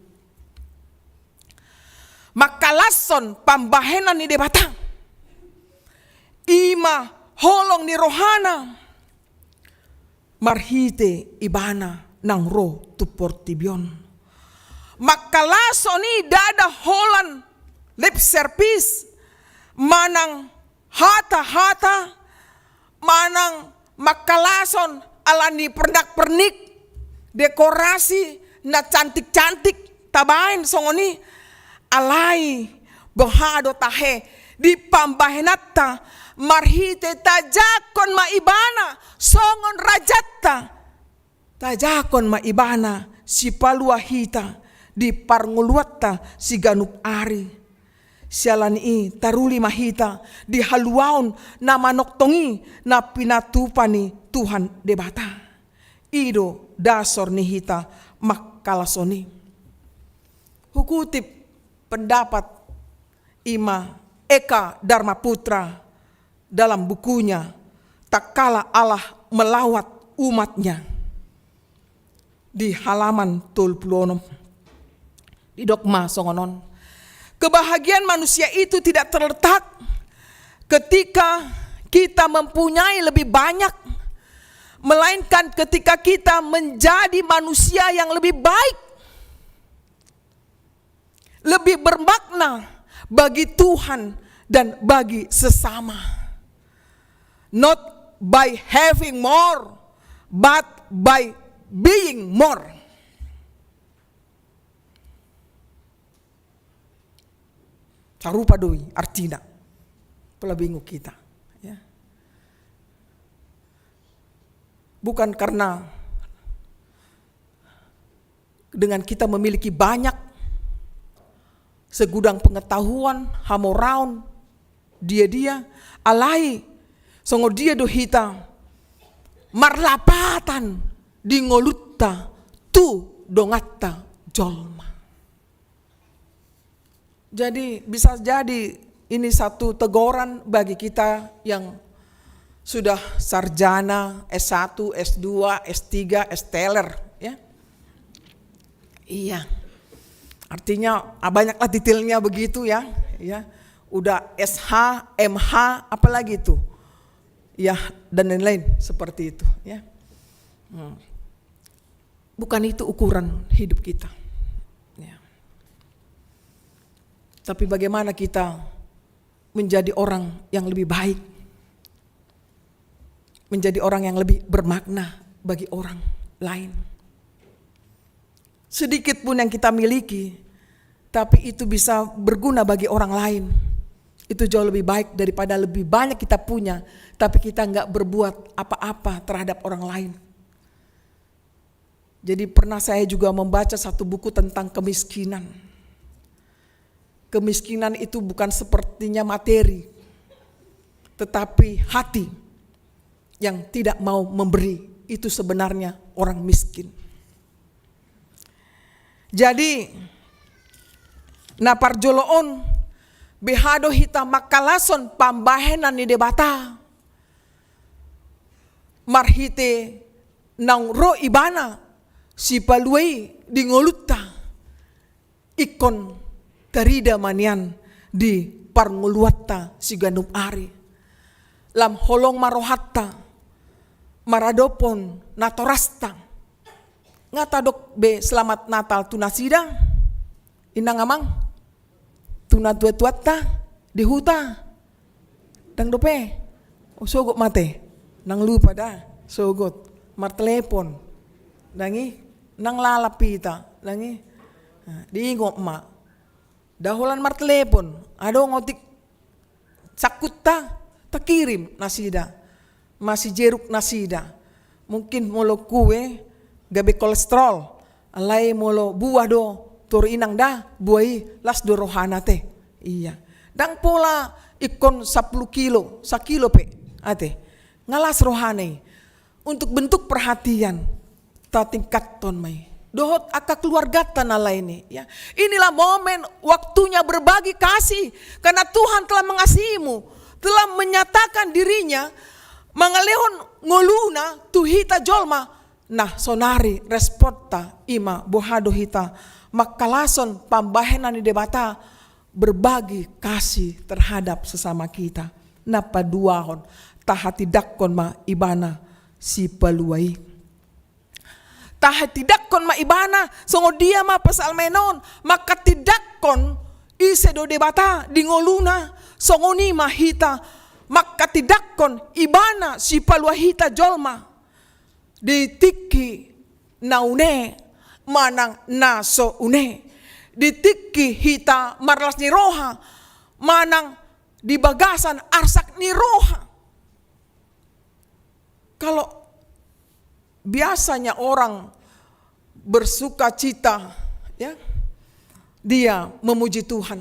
Mangkalashon pambahenan ni Debata, i ma holong ni rohana marhite Ibana naung ro tu portibi on. Mangkalashon i ndada holan lip service manang hata-hata, manang mangkalashon ala ni pernak-pernik, dekorasi na cantik-cantik tabaen songon i. Alai boha do tahe di pambahenanta? Marhite tajangkon ma Ibana songon Rajanta. Tajangkon ma Ibana sipalua hita di parngoluanta siganup ari. Siala ni i taruli ma hita di haluaon na manongtong i na pinatupa ni Tuhan Debata. I do dasor ni hita mangkalashon i. Hukutip pendapat i ma Eka Darmaputra dalam bukunya Tatkala Allah Melawat Umat-Nya, di halaman tolu pulu onom. Didok ma songon on: Kebahagiaan manusia itu tidak terletak ketika kita mempunyai lebih banyak, melainkan ketika kita menjadi manusia yang lebih baik, lebih bermakna bagi Tuhan dan bagi sesama. Not by having more, but by being more. Sarupa do i artina. Pola bingung kita, ya. Bukan karena dengan kita memiliki banyak segudang pengetahuan, hamoraon, dia-dia, alai songon dia do hita marlapatan di ngolunta tu donganta jolma. Jadi, bisa jadi ini satu teguran bagi kita yang sudah sarjana, S satu, S dua, S tiga, S teler, ya. Iya. Artinya, ah, banyaklah detailnya begitu, ya. Ya. Udah S H, M H, apalagi itu. Ya, dan lain-lain seperti itu, ya. Hmm. Bukan itu ukuran hidup kita. Ya. Tapi bagaimana kita menjadi orang yang lebih baik, menjadi orang yang lebih bermakna bagi orang lain. Sedikit pun yang kita miliki, tapi itu bisa berguna bagi orang lain. Itu jauh lebih baik daripada lebih banyak kita punya, tapi kita nggak berbuat apa-apa terhadap orang lain. Jadi, pernah saya juga membaca satu buku tentang kemiskinan. Kemiskinan itu bukan sepertinya materi, tetapi hati yang tidak mau memberi, itu sebenarnya orang miskin. Jadi, na parjolo on, beha do hita mangkalashon pambahenan ni Debata marhite naung ro Ibana sipalua i di ngolunta, ingkon tarida ma nian di parngoluanta siganup ari. Lam holong ma rohanta maradophon natorasta. Nga tadok be selamat Natal tu nasida, inang amang? Tu natua-tuanta di huta? Ndang dope? O, sogot ma ate. Ndang lupa da, sogot. Martelepon. Ndang i? Ndang lalap hita, ndang i? Nah, diingot ma. Nda holan martelepon, adong otik sangkunta, takirim nasida, masijeruk nasida. Mungkin molo kue gabe kolesterol, alai molo buah do, toru inang da, buah i las do rohana te. Ia. Ndang pola ingkon sampulu kilo, sakilo pe, ate. Nga las rohana i. Untuk bentuk perhatian, tatingkathon ma i. Dohot angka keluargata na lain i, ya. Inilah momen waktunya berbagi kasih, karena Tuhan telah mengasihimu, telah menyatakan diri-Nya, mangalehon ngoluna tu hita jolma. Nah, saonari responta i ma boha do hita mangkalashon pambahenan ni Debata, berbagi kasih terhadap sesama kita. Na paduahon, tahatindangkon ma Ibana Sipalua i. Tahatindangkon ma Ibana, songon dia ma Psalmen on mangkatindangkon ise do Debata di ngoluna, songon i ma hita mangkatindangkon Ibana Sipalua hita jolma. Di tingki na une manang na so une, di tingki hita marlas ni roha manang di bagasan arsak ni roha. Kalau biasanya orang bersukacita, ya, dia memuji Tuhan.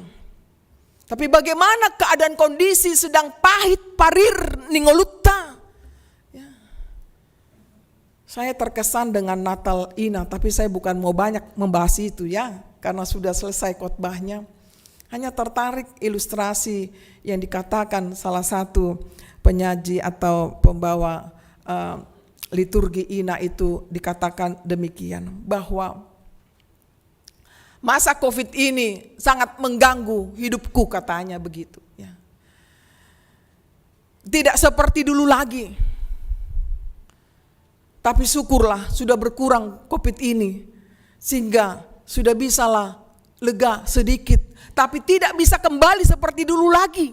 Tapi bagaimana keadaan kondisi sedang pahit parir ni ngolunta? Ya. Saya terkesan dengan Natal Ina, tapi saya bukan mau banyak membahas itu ya, karena sudah selesai khotbahnya. Hanya tertarik ilustrasi yang dikatakan salah satu penyaji atau pembawa, eh, liturgi Ina itu dikatakan demikian, bahwa masa covid ini sangat mengganggu hidupku, katanya begitu, ya. Tidak seperti dulu lagi. Tapi syukurlah sudah berkurang covid ini, sehingga sudah bisalah lega sedikit. Tapi tidak bisa kembali seperti dulu lagi.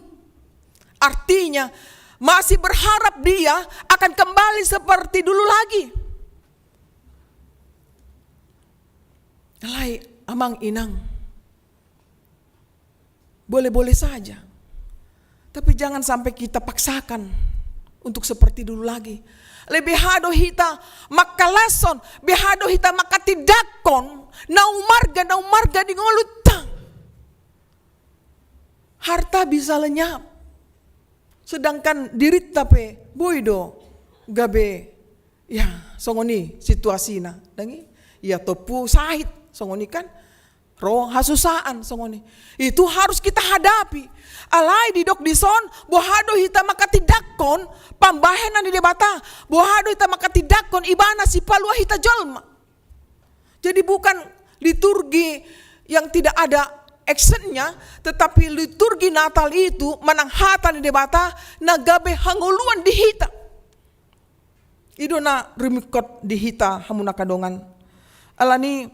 Artinya, masih berharap dia akan kembali seperti dulu lagi. Alai, amang inang, boleh-boleh saja. Tapi jangan sampai kita paksakan untuk seperti dulu lagi. Alai beha do hita mangkalashon, beha do hita mangkatindangkon na umarga, na umarga di ngolunta. Harta bisa lenyap, sedangkan dirinta pe boi do gabe, ya, songon i situasina. Ndang i? Ya, tompu sahit, songon i kan. Ro hasusaan, songon i. Itu harus kita hadapi. Alai didok dison, boha do hita mangkatindangkon pambahenan ni Debata, boha do hita mangkatindangkon Ibana Sipalua hita jolma. Jadi bukan liturgi yang tidak ada actionnya, tetapi liturgi Natal itu manang hata ni Debata na gabe hangoluan di hita. I do na rumingkot di hita, hamu na hahadongan. Alani,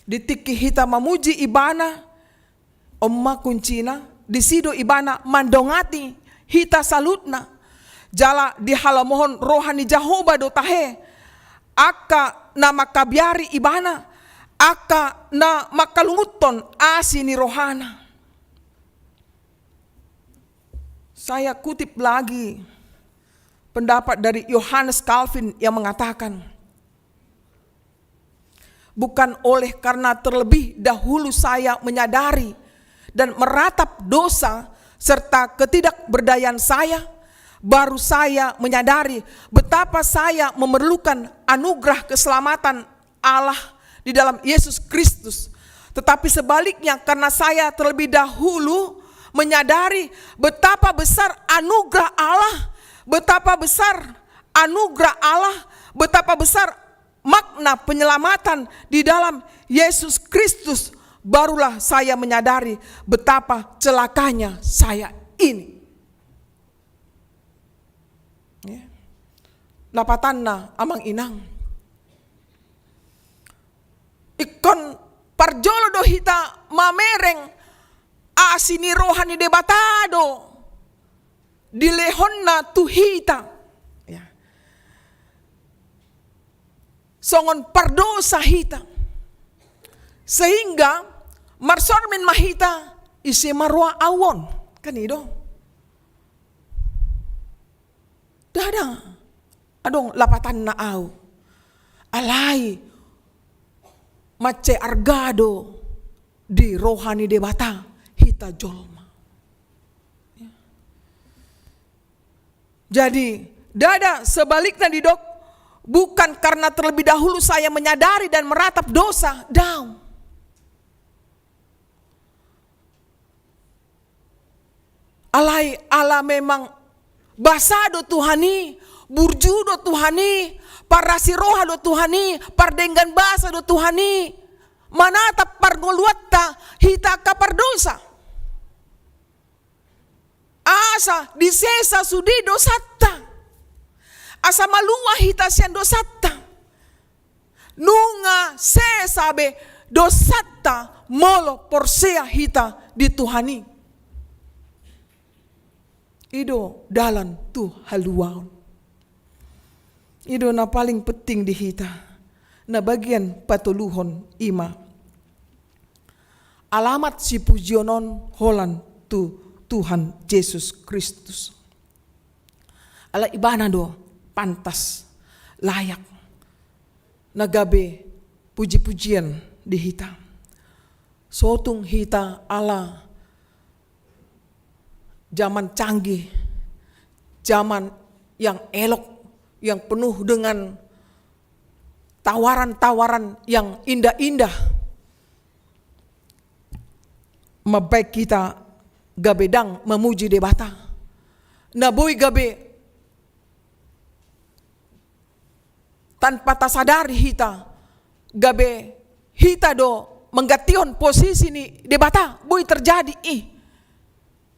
di tingki hita mamuji Ibana, on ma kuncina, disi do Ibana mandongani hita saluhutna. Jala dihalomohon roha ni Jahowa do tahe, angka na mangkabiari Ibana, angka na mangkalunguthon asi ni rohana. Saya kutip lagi pendapat dari Johannes Calvin yang mengatakan, "Bukan oleh karena terlebih dahulu saya menyadari dan meratap dosa serta ketidakberdayaan saya, baru saya menyadari betapa saya memerlukan anugerah keselamatan Allah di dalam Yesus Kristus. Tetapi sebaliknya, karena saya terlebih dahulu menyadari betapa besar anugerah Allah, betapa besar anugerah Allah, betapa besar makna penyelamatan di dalam Yesus Kristus, barulah saya menyadari betapa celakanya saya ini." Ya. Lapatanna, amang inang, ingkon parjolo do hita mamereng asi ni roha ni Debata do dilehonna tu hita. Ya. Songon pardosa hita. Sehingga marsormin ma hita, ise ma roha au on. Kan i do. Ndada adong lapatanna au. Alai mansai arga do di roha ni Debata hita jolma. Jadi, ndada, sebaliknya didok, bukan karena terlebih dahulu saya menyadari dan meratap dosa, daong. Alai ala memang basa do Tuhan i, burju do Tuhan i, parasi roha do Tuhan i, pardenggan basa do Tuhan i, manatap parngoluanta hita angka pardosa. Asa disesa sude dosanta. Asa malua hita sian dosanta. Nunga sesa be dosanta molo porsea hita di Tuhan i. I do dalan tu haluaon. I do na paling penting di hita. Na bagian patoluhon i ma alamat sipujion on holan tu Tuhan Jesus Kristus. Ala ibana do pantas, layak, na gabe puji-pujian di hita. Sotung hita ala zaman canggih, zaman yang elok, yang penuh dengan tawaran-tawaran yang indah-indah, mambaen hita gabe ndang mamuji Debata. Na boi gabe tanpa tasadari hita, gabe hita do manggantihon posisi ni Debata, boi terjadi i.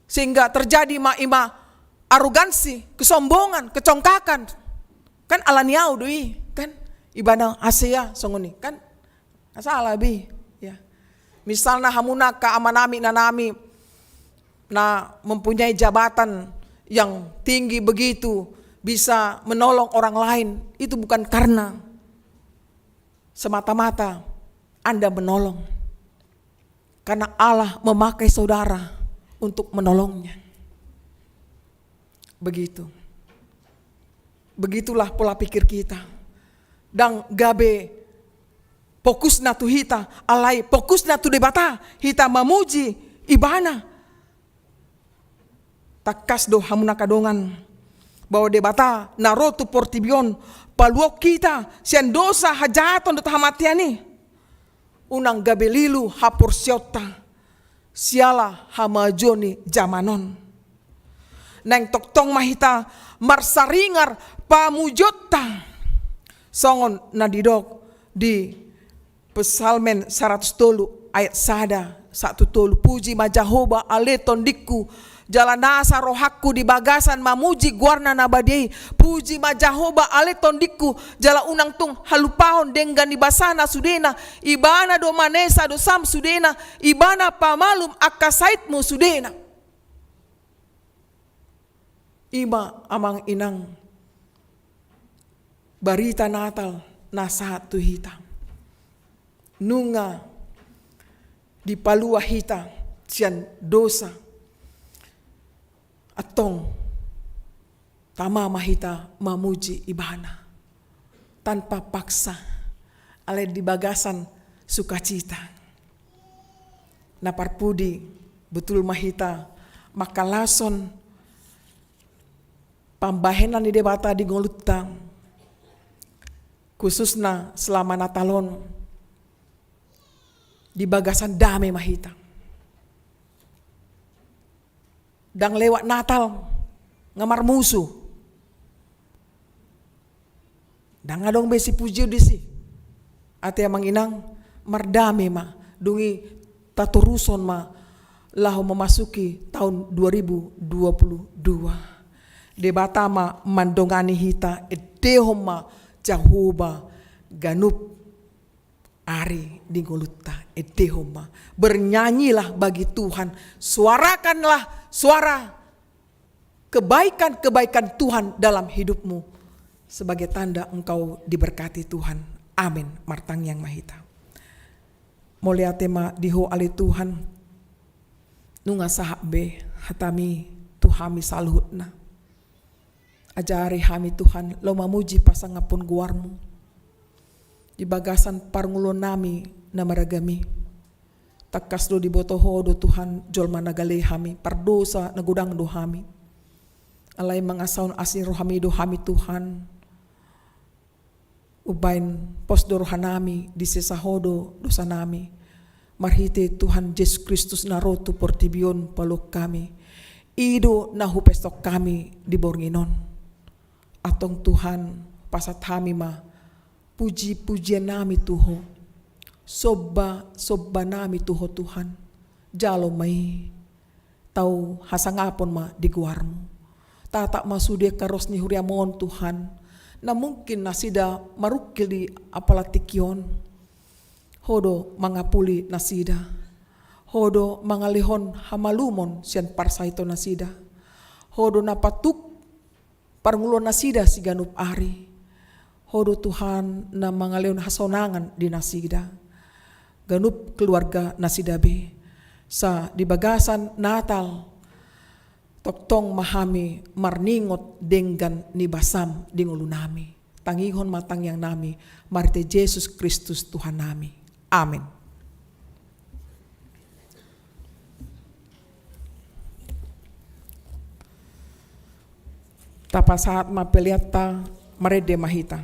Sehingga terjadi ma i ma arogansi, kesombongan, kecongkakan. Kan ala ni au do i, kan? Ibana hasea songon i, kan? Salah be, ya. Misalna hamuna angka amanami, inanami, na mempunyai jabatan yang tinggi begitu, bisa menolong orang lain, itu bukan karena semata-mata Anda menolong. Karena Allah memakai saudara untuk menolongnya. Begitu. Begitulah pola pikir kita. Ndang gabe fokusna tu hita, alai fokusna tu Debata, hita mamuji Ibana. Tangkas do hamuna angka dongan, bahwa Debata na ro tu portibi on paluahon hita sian dosa, hajahaton dohot hamatean i. Unang gabe lilu haporseaonta siala hamajuon ni jaman on. Naeng tongtong ma hita marsaringar pamujionta, songon na didok di Psalmen saratus tolu ayat sada sahat tu tolu: Puji ma Jahowa ale tondingku, jala nasa rohangku di bagasan mamuji goarna na badia i. Puji ma Jahowa ale tondingku, jala unang tung halupahon denggan ni basana sudena. Ibana do manesa dosam sudena, Ibana pamalum angka saitmu sudena. I ma, amang inang, barita Natal na sahat tu hita. Nunga dipalua hita sian dosa. Antong tama ma hita mamuji Ibana tanpa paksa, alai di bagasan sukacita. Na parpudi, betul ma hita mangkalashon pambahenan ni Debata di ngolunta, khususna selama Natal on, di bagasan dame ma hita. Ndang lewat Natal nga marmusu. Ndang adong be sipujion disi. Ate amang inang, mardame ma, dung i tatorushon ma laho memasuki tahun dua ribu dua puluh dua. Debata ma mandongani hita, endehon ma Jahowa ganup ari di ngolunta, endehon ma. Bernyanyilah bagi Tuhan, suarakanlah suara kebaikan-kebaikan Tuhan dalam hidupmu sebagai tanda engkau diberkati Tuhan. Amin. Martangiang ma hita. Mauliate ma di Ho ale Tuhan, nunga sahat be hatami tu hami saluhutna. Ajari hami Tuhan laho mamuji pasangaphon goarMu di bagasan parngoluonnami na maragam i. Tangkas do diboto Ho do Tuhan jolma na gale hami, pardosa na godang do hami. Alai mangasahon asi ni rohaMi do hami Tuhan, umbahen pos do rohanami, disesa Ho do dosanami. Marhite Tuhan Jesus Kristus na ro tu portibi on paluahon hami, i do na hupestong hami di borngin on. Antong Tuhan, pasahat hami ma puji-pujiannami tu Ho, somba-sombanami tu Ho Tuhan. Jalo ma i, tau hasangapon ma di goarMu. Tatap ma sude angka ros ni huriaM on Tuhan, na mungkin nasida marungkil di apala tingki on. Ho do mangapuli nasida. Ho do mangalehon hamalumon sian parsahitonnasida. Ho do na patuk parngoluonnasida siganup ari. Ho do Tuhan na mangalehon hasonangan di nasida, ganup keluarganasida be. Sa di bagasan Natal, tongtong ma hami marningot denggan ni basaM di ngolunami. Tangihon ma tangiangnami, marhite Jesus Kristus Tuhannami. Amen. Tapasahat ma peleanta, marende ma hita.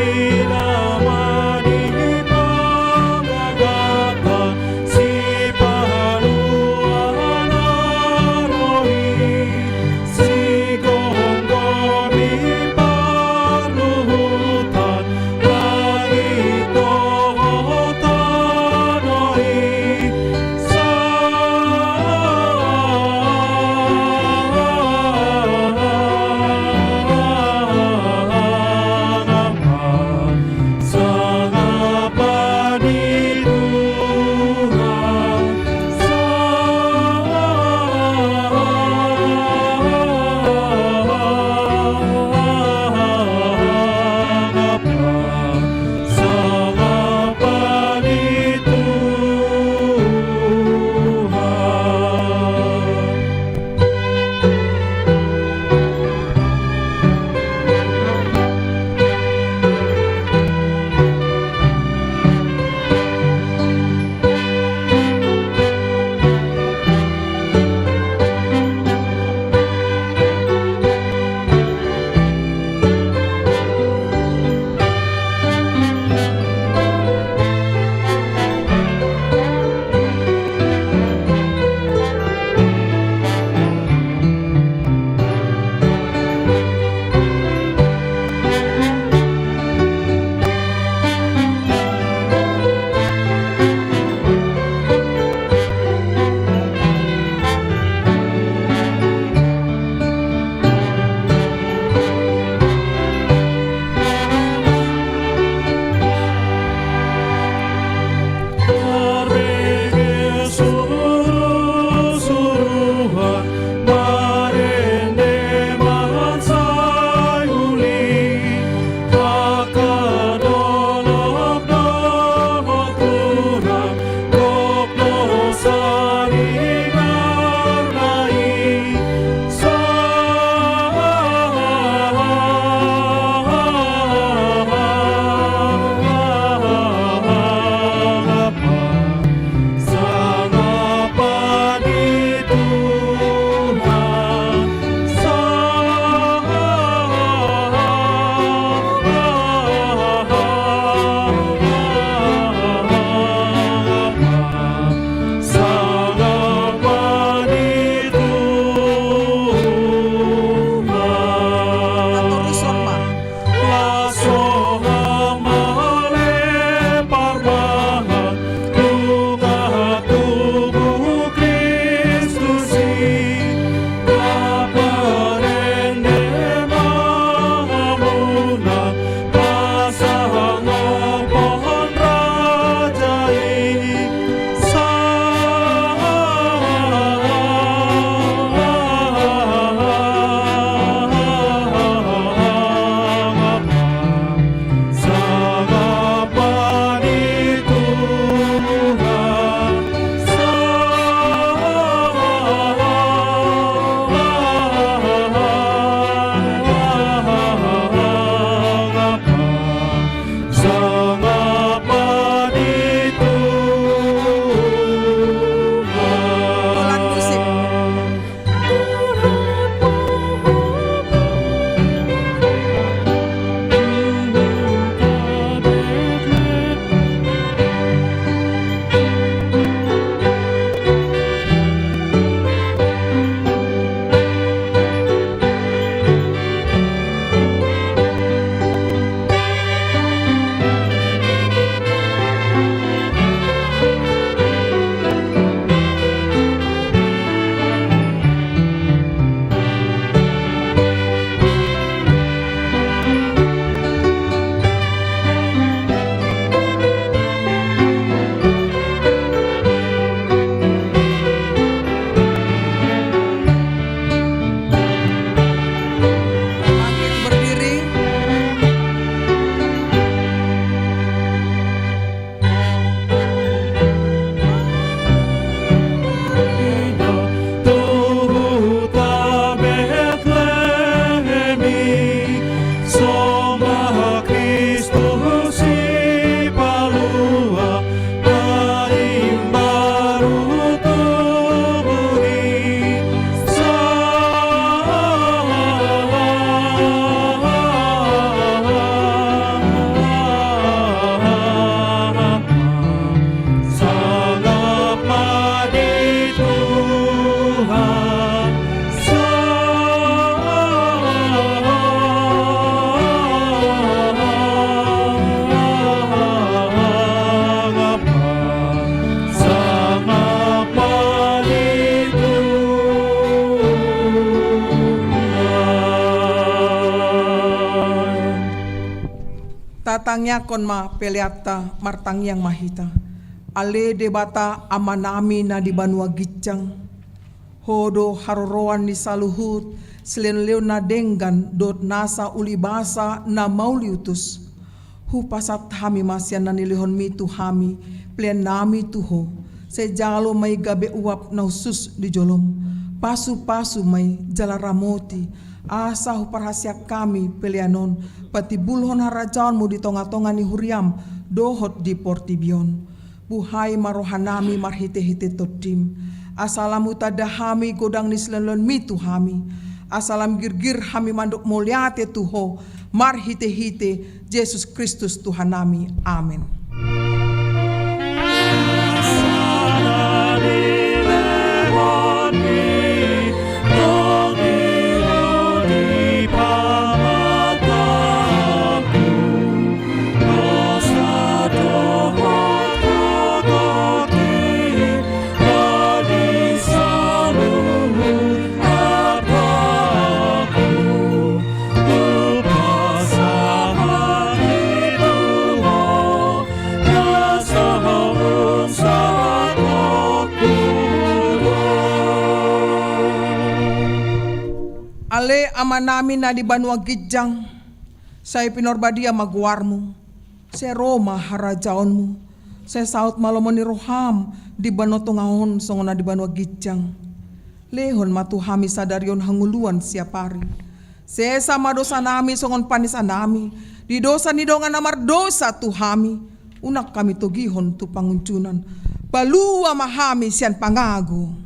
Ida ma di pangagatan sipaluan ari, sigomgomi parluhutan langit dohot tano i. Tangiangkon ma peleanta, martangiang ma hita. Ale Debata Amanami na di banua ginjang, Ho do haroroan ni saluhut silehonlehon na denggan dohot nasa ulibasa na mauliutus. Hupasahat hami ma sian na nilehonMi tu hami peleannami tu Ho. Sai jalo ma i gabe uap na hushus di joloM. Pasupasu ma i jala ramoti, asa huparhaseang hami pelean on patimbulhon harajaonMu di tongatonga ni huriaM dohot di portibi on. Buhai ma rohanami marhitehite TondiM, asa lam hutanda hami godang ni silehonlehonMi tu hami, asa lam girgir hami mandok mauliate tu Ho, marhitehite Jesus Kristus Tuhannami. Amen. Ale Amanami na di banua ginjang, sai pinarbadia ma goarMu. Sai ro ma harajaonMu. Sai saut ma lomo ni rohaM di banua tonga on songon na di banua ginjang. Lehon ma tu hami sadari on hangoluan siapari. Sesa ma dosanami songon panesanami di dosa ni dongan na mardosa tu hami. Unang hami togihon tu pangunjunan. Palua ma hami sian pangago.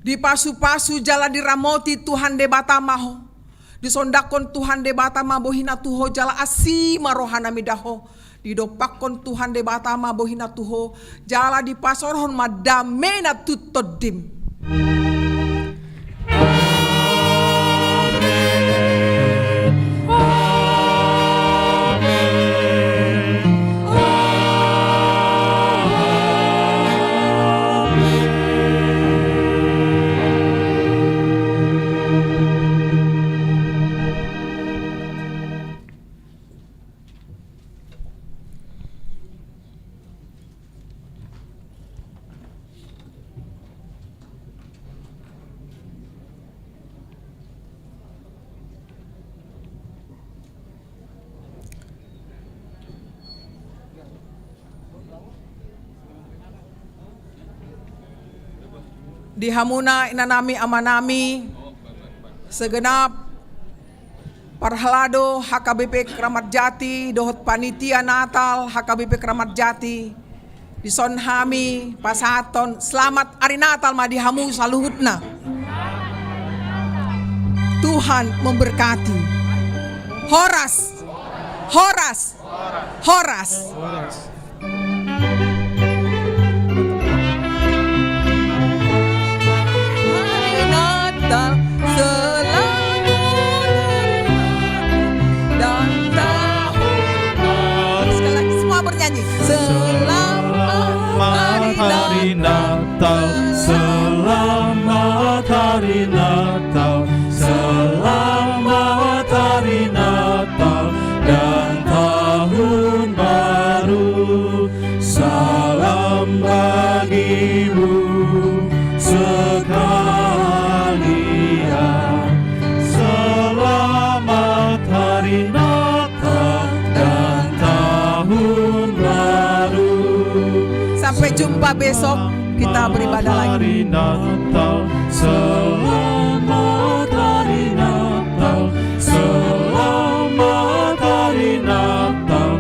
Dipasupasu jala diramoti Tuhan Debata ma ho. Disondangkon Tuhan Debata ma bohiNa tu ho jala asi ma rohaNa mida ho. Didompakkon Tuhan Debata ma bohiNa tu ho jala dipasaorhon ma dameNa tu tondim. Di hamuna inanami amanami, segenap parhalado H K B P Kramat Jati dohot panitia Natal H K B P Kramat Jati, dison hami pasahathon selamat ari Natal ma di hamu saluhutna. Tuhan memberkati. Horas. Horas. Horas. Horas. Hari Natal, selamat hari Natal dan tahun baru. Sekali lagi semua bernyanyi. Selamat hari Natal. Selamat hari Natal, selamat hari Natal, selamat hari Natal dan tahun baru. Salam bagimu sekalian. Selamat hari Natal dan tahun baru. Sampai jumpa besok, kita beribadah lagi. Selamat hari Natal, selamat hari Natal, selamat hari Natal.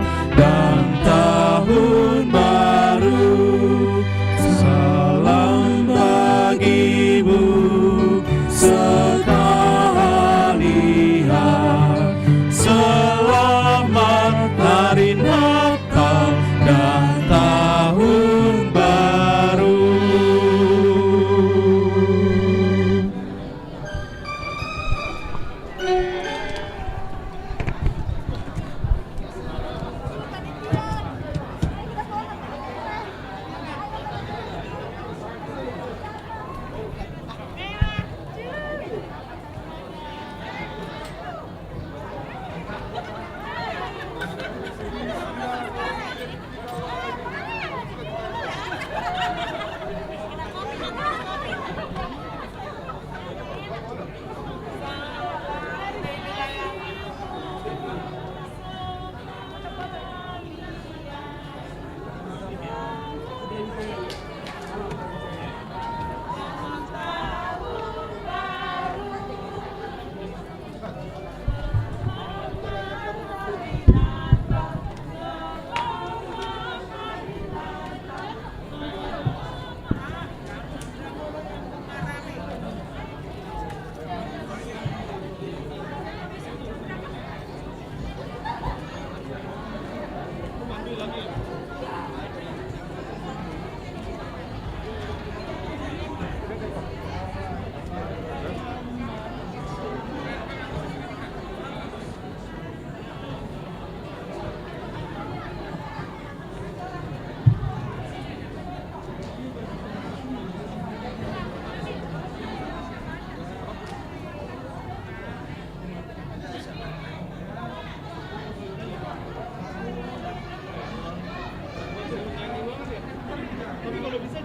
Kalau bisa.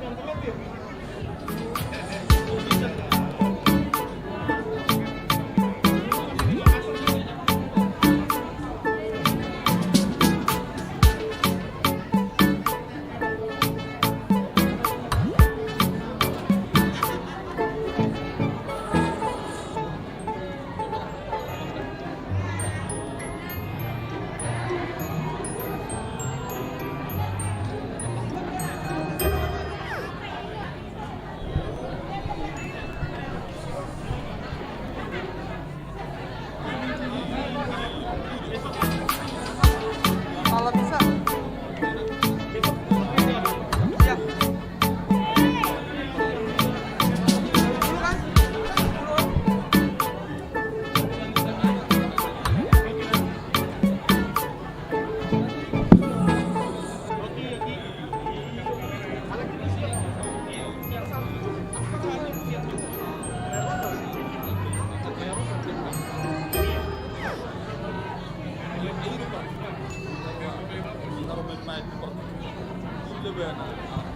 Iya.